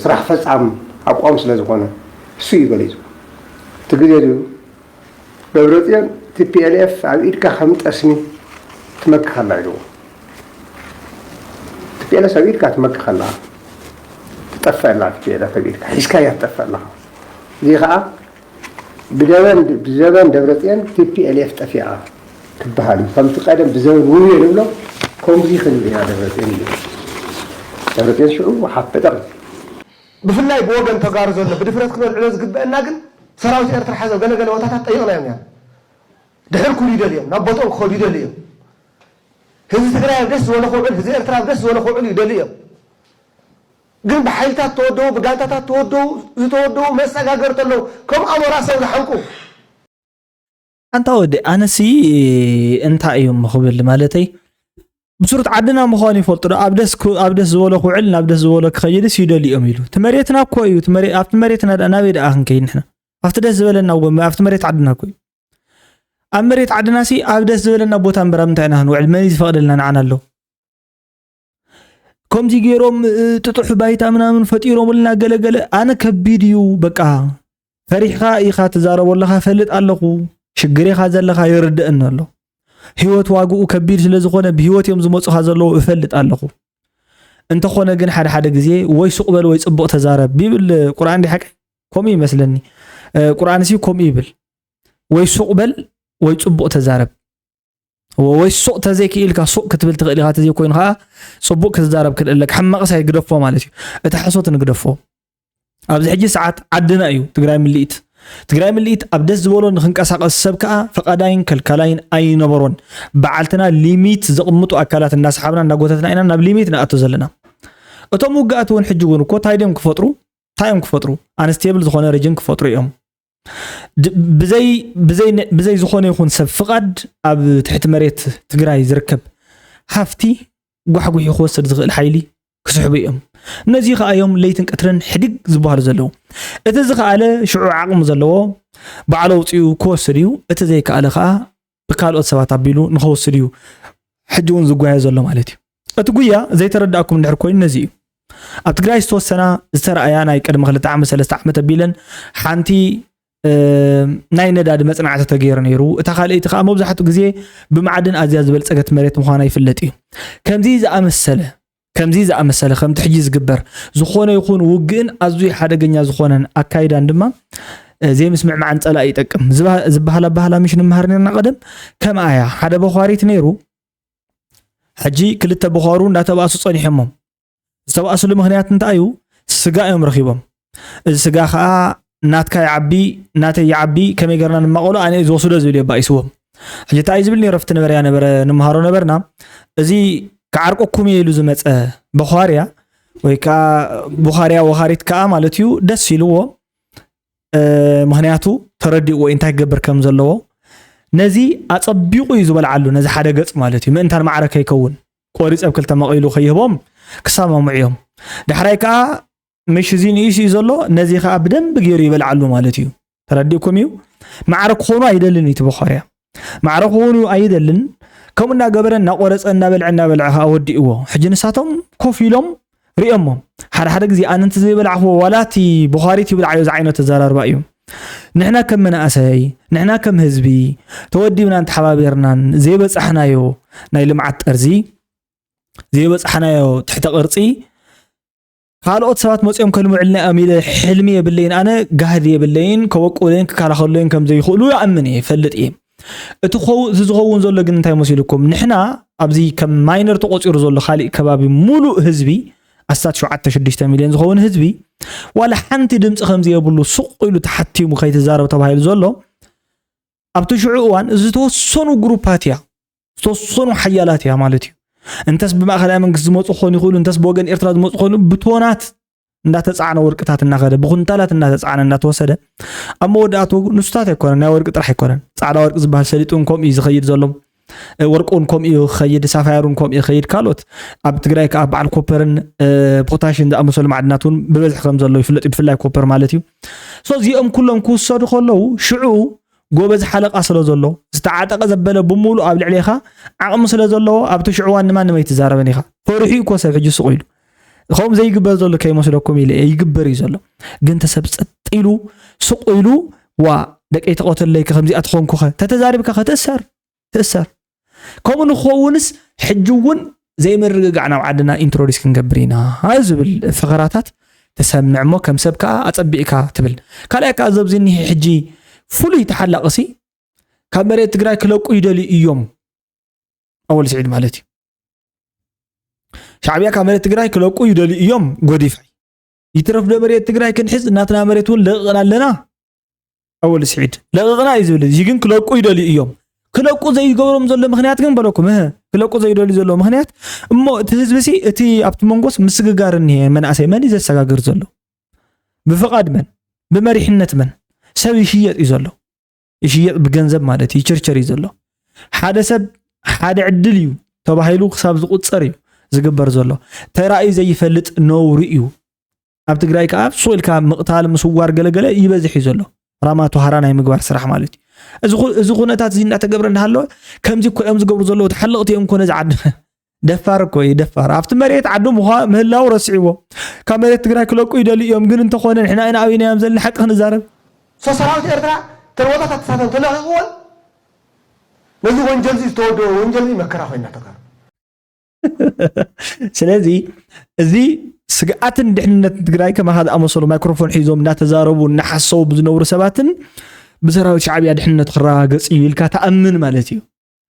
ስራሕ ፈጻም ኣቋሙ ስለ ዝኾነ፣ እሱ እዩ ገሊጹ። እቲ ግዜ ድዩ ደብረጽዮን፣ ቲ ፒ ኤል ኤፍ ኣብ ኢድካ ከም ጠስሚ ትመክኽ ኣላ ኢልዎ። ቲ ፒ ኤል ኤፍ ኣብ ኢድካ ትመክኽ ኣላ። ትጠፍእ ኣላ ቲ ፒ ኤል ኤፍ ኣብ ኢድካ። ሒዝካያ ትጠፍእ ኣለኻ። እዚ ኸኣ ብደበን፣ ብዘበን ደብረጽዮን ቲ ፒ ኤል ኤፍ ጠፊኣ ትበሃል እዩ። ከምቲ ቀደም ብዘበን ውብየ ንብሎ፣ ከምዚ ክንብል ኢና ደብረጽዮን ኢሉ። ደብረጽዮን ሽዑ ሓፈጠ። ብፍላይ ብወገን ተጋሩ ዘሎ ብድፍረት ክነልዕሎ ዝግበአና ግን ሰራዊት ኤርትራ ሓዘ ገለ ገለ ቦታታት ጠይቕናዮም ኢና። ድሕር ክብሉ ይደልዮም፣ ናብ ቦትኦም ክኸዱ ይደልዮም። ህዝቢ ትግራይ ኣብ ደስ ዝበሎ ክውዕል፣ ህዝቢ ኤርትራ ኣብ ደስ ዝበሎ ክውዕል ይደልዮም። ግን ብሓይልታት ተወደቡ፣ ብጋንታታት ተወደቡ፣ ዝተወደቡ መሰጋገርቲ ኣለዉ። ከም ኣሞራ ሰብ ዝሓንቁ። ኣንታ ወዲ፣ ኣነሲ እንታይ እዮም ክብል ማለተይ፣ ብስሩት ዓድና ምዃኑ ይፈልጡ ዶ? ኣብ ደስ ክው-፣ ኣብ ደስ ዝበሎ ክውዕል፣ ናብ ደስ ዝበሎ ክኸይድስ ይደልዮም ኢሉ። እቲ መሬትና እኮ እዩ። እቲ መሬ-፣ ኣብቲ መሬትና ደኣ ናበይ ደኣ ክንከይድ ንሕና? ኣብቲ ደስ ዝበለና እኮ፣ ኣብቲ መሬት ዓድና እኮ እዩ። ኣብ መሬት ዓድናሲ ኣብ ደስ ዝበለና ቦታ እምበር ኣብ ምንታይ ኢና ክንውዕል? መን እዩ ዝፈቕደልና ንዓና ኣሎ? ከምዚ ገይሮም፣ እ፣ ጥጡሕ ባይታ ምናምን ፈጢሮምልና ገለ ገለ። ኣነ ከቢድ እዩ በቃ። ፈሪሕኻ ኢኻ ትዛረቦ ኣለኻ፣ ፈልጥ ኣለኹ። ሽግሬኻ ዘለኻ ይርድእኒ ኣሎ። ህይወት ዋግኡ ከቢድ ስለ ዝኾነ ብህይወት እዮም ዝመፁኻ ዘለዉ እፈልጥ ኣለኹ። እንተኾነ ግን ሓደ ሓደ ግዜ ወይ ሱቕ በል ወይ ፅቡቕ ተዛረብ ይብል ቁርኣን። ዲ ሓቂ ከምኡ ይመስለኒ። ቁርኣን ሲ ከምኡ ይብል፣ ወይ ሱቕ በል ወይ ፅቡቕ ተዛረብ። ወይ ሱቕ ተዘይክኢልካ ሱቕ ክትብል ትኽእል ኢኻ፣ ተዘይኮይኑ ከዓ ፅቡቕ ክትዛረብ ክልእለካ። ሕማቕስ ኣይግደፎ ማለት እዩ፣ እቲ ሓሶት ንግደፎ። ኣብዚ ሕጂ ሰዓት ዓድና እዩ ትግራይ ምልኢት። ትግራይ ምልኢት ኣብ ደስ ዝበሎ ንክንቀሳቐስ ሰብ ከዓ ፈቓዳይን ከልካላይን ኣይነበሮን። በዓልትና ሊሚት ዘቕምጡ ኣካላት እናሰሓብና እናጎተትና ኢና ናብ ሊሚት ንኣቶ ዘለና። እቶም ውግኣት እውን ሕጂ እውን እኮ እንታይ ድዮም ክፈጥሩ? እንታይ እዮም ክፈጥሩ? ኣንስቴብል ዝኾነ ሪጅን ክፈጥሩ እዮም። ብዘይ ዝኾነ ይኹን ሰብ ፍቓድ ኣብ ትሕቲ መሬት ትግራይ ዝርከብ ሃፍቲ ጓሕጉሒ ክወስድ ዝኽእል ሓይሊ ክስሕቡ እዮም። እነዚ ከዓ እዮም ለይትን ቀትርን ሕድግ ዝበሃሉ ዘለዉ። እቲ ዝኸኣለ ሽዑ ዓቕሚ ዘለዎ ባዕሉ ኣውፂኡ ክወስድ እዩ። እቲ ዘይከኣለ ከዓ ብካልኦት ሰባት ኣቢሉ ንኸወስድ እዩ ሕጂ እውን ዝጓየ ዘሎ ማለት እዩ። እቲ ጉያ ዘይተረዳእኩም እንድሕር ኮይኑ ነዚ እዩ። ኣብ ትግራይ ዝተወሰና ዝተረኣያ ናይ ቅድሚ ክልተ ዓመት ሰለስተ ዓመት ኣቢለን ሓንቲ ናይ ነዳዲ መፅናዕቲ ተገይሩ ነይሩ። እታ ካልኣይቲ ከዓ መብዛሕትኡ ግዜ ብመዓድን ኣዝያ ዝበልፀገት መሬት ምዃና ይፍለጥ እዩ። ከምዚ ዝኣመሰለ ከምዚ ዝኣመሰለ ከምቲ ሕጂ ዝግበር ዝኾነ ይኹን ውግእን ኣዝዩ ሓደገኛ ዝኾነን ኣካይዳን ድማ ዘይምስምዕማዕን ፀላኢ ይጠቅም ዝበሃል ኣባህላ ምሽ ንመሃር ነርና ቀደም። ከምኣ እያ። ሓደ በኳሪት ነይሩ፣ ሕጂ ክልተ በኳሩ እንዳተባእሱ ፀኒሖሞም። ዝተባእስሉ ምኽንያት እንታይ እዩ? ስጋ እዮም ረኺቦም። እዚ ስጋ ከዓ ናትካ ይዓቢ፣ ናተይ ይዓቢ፣ ከመይ ገርና ንማቐሎ፣ ኣነ ዝወስዶ ዝብል የባኢስዎም። ሕጂ እንታይ እዩ ዝብል ነይሩ ኣብቲ ነበረያ ነበረ ንምሃሮ ነበርና፣ እዚ ክዓርቀኩም እየ ኢሉ ዝመፀ በዃርያ ወይ ከዓ በዃርያ ወኻሪት ከዓ ማለት እዩ ደስ ኢልዎ። ምኽንያቱ ተረዲእዎ እንታይ ክገብር ከም ዘለዎ። ነዚ ኣፀቢቑ እዩ ዝበልዓሉ፣ ነዚ ሓደ ገፅ ማለት እዩ። ምእንታን ማዕረ ከይከውን ቆሪፀ ኣብ ክልተ መቒሉ ከይህቦም ክሰማምዑ እዮም። ዳሕራይ ከዓ ምሽ እዚ ንእሽኡ ዘሎ ነዚ ከዓ ብደንብ ገይሩ ይበልዓሉ ማለት እዩ። ተረዲእኩም እዩ። ማዕረ ክኾኑ ኣይደልን እዩ እቲ በዃርያ። ማዕረ ክኾኑ ኣይደልን። ከምኡ እናገበረ እናቆረፀ እናበልዐ እናበልዐ ከዓ ወዲእዎ። ሕጂ ንሳቶም ኮፍ ኢሎም ሪኦሞ። ሓደ ሓደ ግዜ ኣነ እንተ ዘይበላዕክዎ ዋላ እቲ በዃሪት ይብልዓዮ ዝዓይነት ኣዘራርባ እዩ። ንሕና ከም መናእሰይ፣ ንሕና ከም ህዝቢ ተወዲብናን ተሓባቢርናን ዘይበፃሕናዮ ናይ ልምዓት ጠርዚ፣ ዘይበፃሕናዮ ትሕተ ቅርፂ ካልኦት ሰባት መፅኦም ከልምዑልና እዮም ኢለ ሕልሚ የብለይን። ኣነ ጋህዲ የብለይን፣ ከበቁለይን ክከላኸሉለይን ከም ዘይኽእሉ ይኣምን እየ፣ ይፈልጥ እየ። እቲ ኸው-፣ እዚ ዝኸውን ዘሎ ግን እንታይ መሲልኩም? ንሕና ኣብዚ ከም ማይነር ተቖፂሩ ዘሎ ካሊእ ከባቢ ሙሉእ ህዝቢ ኣስታት ሸውዓተ ሽዱሽተ ሚልዮን ዝኸውን ህዝቢ ዋላ ሓንቲ ድምፂ ከም ዘየብሉ ሱቕ ኢሉ ተሓቲሙ ከይትዛረብ ተባሂሉ ዘሎ ኣብቲ ሽዑ እዋን ዝተወሰኑ ግሩፓት እያ፣ ዝተወሰኑ ሓያላት እያ ማለት እዩ። እንተስ ብማእኸላይ መንግስቲ ዝመፁ ክኾኑ ይኽእሉ፣ እንተስ ብወገን ኤርትራ ዝመፁ ክኾኑ፣ ብቶናት እንዳተፃዕነ ወርቅታት እናኸደ፣ ብኩንታላት እንዳተፃዕነ እንዳተወሰደ፣ ኣብ መወዳእቱ ንሱታት ኣይኮነን፣ ናይ ወርቂ ጥራሕ ኣይኮነን። ፃዕዳ ወርቂ ዝበሃል ሰሊጡ እውን ከምኡ እዩ ዝኸይድ ዘሎ። እ፣ ወርቂ እውን ከምኡ እዩ ክኸይድ፣ ሳፋየር እውን ከምኡ እዩ ክኸይድ። ካልኦት ኣብ ትግራይ ከዓ በዓል ኮፐርን፣ እ፣ ፖታሽን ዝኣመሰሉ ማዕድናት እውን ብበዝሒ ከም ዘሎ ይፍለጥ እዩ፣ ብፍላይ ኮፐር ማለት እዩ። ሶ እዚኦም ኩሎም ክውሰዱ ከለዉ ሽዑ ጎበዝ ሓለቃ ስለ ዘሎ፣ ዝተዓጠቐ ዘበለ ብምሉእ ኣብ ልዕሌኻ ዓቕሚ ስለ ዘለዎ፣ ኣብቲ ሽዑ እዋን ንማንም ኣይትዛረብን ኢኻ። ፈሪሑ እዩ እኮ ሰብ ሕጂ ስቕ ኢሉ። ከምኡ ዘይግበር ዘሎ ከይመስለኩም ኢለ እየ፣ ይግበር እዩ ዘሎ። ግን ተሰብ ጸጥ ኢሉ፣ ስቕ ኢሉ፣ "ዋ፣ ደቀይ ተቐተለይከ፣ ከምዚኣ ትኾንኩኸ?" ተተዛሪብካ ከ ትእሰር፣ ትእሰር። ከምኡ ንክኸውንስ ሕጂ እውን ዘይምርግጋዕ ናብ ዓድና ኢንትሮዲስ ክንገብር ኢና ዝብል ፈኸራታት ተሰምዕ እሞ ከም ሰብ ከኣ ኣጸቢቕካ ትብል። ካልኣይ ከኣ ኣብዚ እኒሄ ሕጂ ፍሉይ ተሓላቕሲ ካብ መሬት ትግራይ ክለቁ ይደልዩ እዮም። ኣወል ስዒድ ማለት እዩ። ሻዕብያ ካብ መሬት ትግራይ ክለቁ ይደልዩ እዮም። ጎዲፋይ ይትረፍ ዶ መሬት ትግራይ ክንሕዝ፣ እናትና መሬት እውን ለቕቕና ኣለና። ኣወል ስዒድ ለቕቕና እዩ ዝብል። እዚ ግን ክለቁ ይደልዩ እዮም። ክለቁ ዘይገብሮም ዘሎ ምኽንያት ግን በለኩም፣ እህ፣ ክለቁ ዘይደልዩ ዘሎ ምኽንያት እሞ እቲ ህዝቢ ሲ፣ እቲ ኣብቲ መንጎስ ምስግጋር እኒሄ መንእሰይ መን እዩ ዘሰጋግር ዘሎ? ብፍቓድ መን? ብመሪሕነት መን? ሰብ ይሽየጥ እዩ ዘሎ። ይሽየጥ ብገንዘብ ማለት እዩ፣ ይችርቸር እዩ ዘሎ። ሓደ ሰብ ሓደ ዕድል እዩ ተባሂሉ ክሳብ ዝቁጸር እዩ ዝግበር ዘሎ። ተራእዩ ዘይፈልጥ ነውሪ እዩ። ኣብ ትግራይ ከኣ ሱቕ ኢልካ ምቕታል፣ ምስዋር፣ ገለገለ ይበዝሕ እዩ ዘሎ። ራማ ቱሃራ ናይ ምግባር ስራሕ ማለት እዩ። እዚ ኩ-፣ እዚ ኩነታት እዚ እናተገብረ እናሃለወ ከምዚ እኮ እዮም ዝገብሩ ዘለዉ፣ ተሓለቕቲ እዮም እኮ ነዚ ዓዲ። ደፋር እኮ እዩ፣ ደፋር። ኣብቲ መሬት ዓዱ ምዃ-፣ ምህላው ረስዕዎ። ካብ መሬት ትግራይ ክለቁ ይደልዩ እዮም፣ ግን እንተኾነ ንሕና ኢና ኣብይናዮም ዘለና ሓቂ ክንዛረብ። ሶ ሰራዊት ኤርትራ ተን ቦታታት ተሳተን ተለቂቕዎን ነዚ ወንጀል እዚ ዝተወደወ ወንጀል እዚ መከራ ኮይና ተጋሩ። ስለዚ እዚ ስግኣትን ድሕንነትን ትግራይ ከማኻ ዝኣመሰሉ ማይክሮፎን ሒዞም እናተዛረቡ እናሓሰቡ ብዝነብሩ ሰባትን ብሰራዊት ሻዕብያ ድሕንነቱ ክረጋገፅ እዩ ኢልካ ተኣምን ማለት እዩ።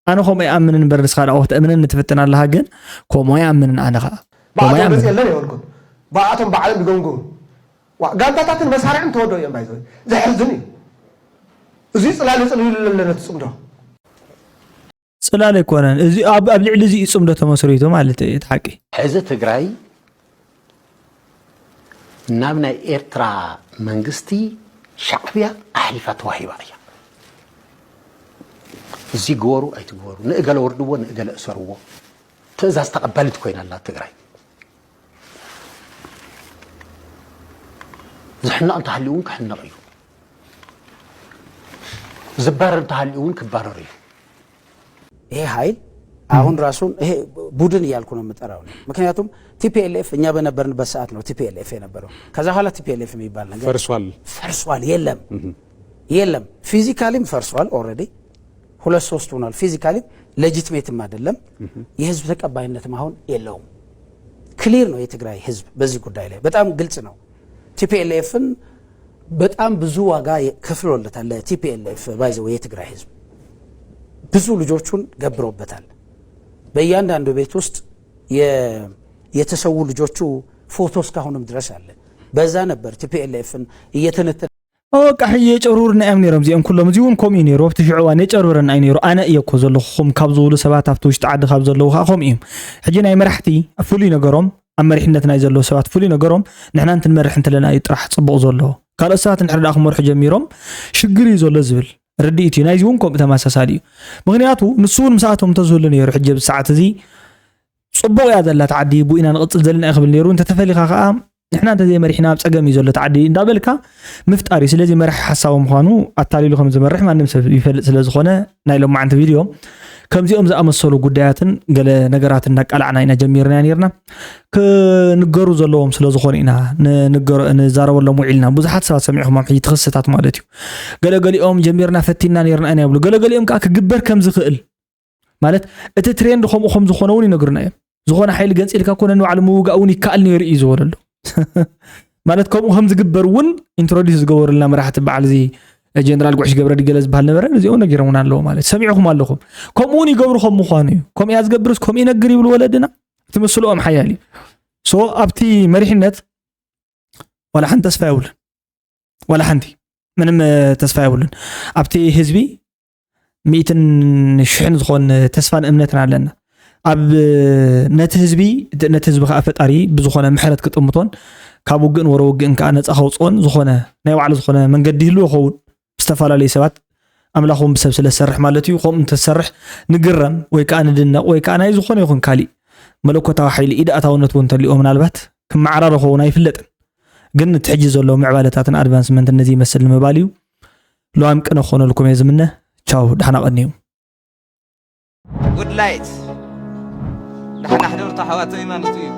ኣነ ከምኡ ይኣምንን እምበር ንስኻ ደኣ ክትእምነኒ ትፍትን ኣለኻ፣ ግን ከምኡ ኣይኣምንን ኣነ ኸዓ ከምኡ ብኣቶም ገፅ ኣይኣምንን። የለን የበልኩን። ብኣቶም ባዕሎም ይገምግሙ። ዋ፣ ጋንታታትን መሳርዕን ተወደኡ እዮም ባይዘ። ዘሕዝን እዩ። እዚ ፅላል ፅልሉ ኣለነት ፅምዶ ፅላል ኣይኮነን እዚ ኣብ ኣብ ልዕሊ እዚ እዩ ፅምዶ ተመስሪቱ ማለት እዩ እቲ ሓቂ። ሕዚ ትግራይ ናብ ናይ ኤርትራ መንግስቲ ሻዕብያ ኣሕሊፋ ተዋሂባ እያ። እዚ ግበሩ ኣይትግበሩ፣ ንእገለ ወርድዎ፣ ንእገለ እሰርዎ ትእዛዝ ተቐባሊት ኮይና ኣላ ትግራይ። ዝሕነቕ እንተሃልዩ እውን ክሕነቕ እዩ። ዝባረር እንተሃልዩ እውን ክባረር እዩ። ይሄ ኃይል አሁን ራሱን ይሄ ቡድን እያልኩ ነው የምጠራው ነው። ምክንያቱም ቲፒኤልኤፍ እኛ በነበርንበት ሰዓት ነው ቲፒኤልኤፍ የነበረው። ከዛ በኋላ ቲፒኤልኤፍ የሚባል ነገር ፈርሷል። ፈርሷል፣ የለም የለም። ፊዚካሊም ፈርሷል። ኦልሬዲ ሁለት ሶስት ሆኗል። ፊዚካሊም ሌጂትሜትም አይደለም። የህዝብ ተቀባይነትም አሁን የለውም። ክሊር ነው የትግራይ ህዝብ በዚህ ጉዳይ ላይ በጣም ግልጽ ነው። ቲፒኤልኤፍን በጣም ብዙ ዋጋ ከፍሎለታል። ለቲፒኤልኤፍ ባይዘው የትግራይ ህዝብ ብዙ ልጆቹን ገብሮበታል። በእያንዳንዱ ቤት ውስጥ የ- የተሰዉ ልጆቹ ፎቶ እስካሁንም ድረስ አለ። በዛ ነበር ቲፒኤልኤፍን እየተነተነ በቃ ሕጂ የጨርብሩና እዮም ነይሮም እዚኦም ኩሎም። እዚ እውን ከምኡ እዩ ነይሩ። ኣብቲ ሽዑ እዋን የጨርብረና እዩ ነይሩ። ኣነ እየ እኮ ዘለኹኹም ካብ ዝብሉ ሰባት ኣብቲ ውሽጢ ዓዲ ካብ ዘለዉ ከዓ ከምኡ እዮም። ሕጂ ናይ መራሕቲ ፍሉይ ነገሮም ኣብ መሪሕነት ናይ ዘለዉ ሰባት ፍሉይ ነገሮም ንሕና እንትንመርሕ እንተለና እዩ ጥራሕ ፅቡቕ ዘሎ። ካልኦት ሰባት እንድሕር ደኣ ክመርሑ ጀሚሮም ሽግር እዩ ዘሎ ዝብል ርድኢት እዩ። ናይዚ እውን ከምኡ ተመሳሳሊ እዩ። ምክንያቱ ንሱ እውን ምስኣቶም እንተዝህሉ ነይሩ ሕጂ ኣብዚ ሰዓት እዚ ፅቡቕ እያ ዘላ እቲ ዓዲ ብኡ ኢና ንቕፅል ዘለና እዩ ክብል ነይሩ። እንተተፈሊኻ ከዓ ንሕና እንተዘይመሪሕና ኣብ ፀገም እዩ ዘሎ እቲ ዓዲ እንዳበልካ ምፍጣር እዩ። ስለዚ መራሒ ሓሳዊ ምዃኑ ኣታሊሉ ከም ዝመርሕ ማንም ሰብ ይፈልጥ ስለ ዝኾነ ናይ ሎማዓንቲ ቪድዮ ከምዚኦም ዝኣመሰሉ ጉዳያትን ገለ ነገራት እንዳቃላዕና ኢና ጀሚርና ነርና። ክንገሩ ዘለዎም ስለ ዝኾኑ ኢና ንንገሮ- ንዛረበሎም ውዒልና። ብዙሓት ሰባት ሰሚዕኹም ሕጂ ትኽስታት ማለት እዩ። ገለገሊኦም ጀሚርና ፈቲና ነርና ኢና ይብሉ። ገለገሊኦም ከዓ ክግበር ከም ዝኽእል ማለት እቲ ትሬንድ ከምኡ ከም ዝኾነ እውን ይነግሩና እዮም። ዝኾነ ሓይሊ ገንፂልካ እኮ ነንባዕሉ ምውጋእ እውን ይከኣል ነይሩ እዩ ዝበለሉ ማለት ከምኡ ከም ዝግበር እውን ኢንትሮዲስ ዝገበሩልና መራሕቲ በዓል እዚ ጀነራል ጉዕሽ ገብረ ድገለ ዝበሃል ነበረ። እዚኦም ነጊሮምና ኣለዎ ማለት ሰሚዕኹም ኣለኹም። ከምኡ እውን ይገብሩ ከም ምዃኑ እዩ። ከምኡ እያ ዝገብርስ ከምኡ ይነግር ይብሉ ወለድና። እቲ ምስልኦም ሓያል እዩ። ሶ ኣብቲ መሪሕነት ዋላ ሓንቲ ተስፋ የብሉን። ዋላ ሓንቲ ምንም ተስፋ የብሉን። ኣብቲ ህዝቢ ሚእትን ሽሕን ዝኾን ተስፋን እምነትን ኣለና። ኣብ ነቲ ህዝቢ ነቲ ህዝቢ ከዓ ፈጣሪ ብዝኾነ ምሕረት ክጥምቶን ካብ ውግእን ወረ ውግእን ከዓ ነፃ ከውፅኦን ዝኾነ ናይ ባዕሉ ዝኾነ መንገዲ ይህልዎ ይኸውን። ዝተፈላለዩ ሰባት ኣምላኽ እውን ብሰብ ስለ ዝሰርሕ ማለት እዩ። ከምኡ እንተዝሰርሕ ንግረም ወይ ከዓ ንድነቕ ወይ ከዓ ናይ ዝኾነ ይኹን ካሊእ መለኮታዊ ሓይሊ ኢድ ኣእታውነት እውን እንተልኦ ምናልባት ክመዓራረ ክኸውን ኣይፍለጥን። ግን እቲ ሕጂ ዘሎ ምዕባለታትን ኣድቫንስመንትን ነዚ ይመስል ንምባል እዩ። ልዋም ቅነ ክኾነልኩም እየ ዝምነ። ቻው፣ ደሓና ቀንዩ። ጉድ ላይት ደሓና ሕደሩ ኣሕዋተይ ማለት እዩ።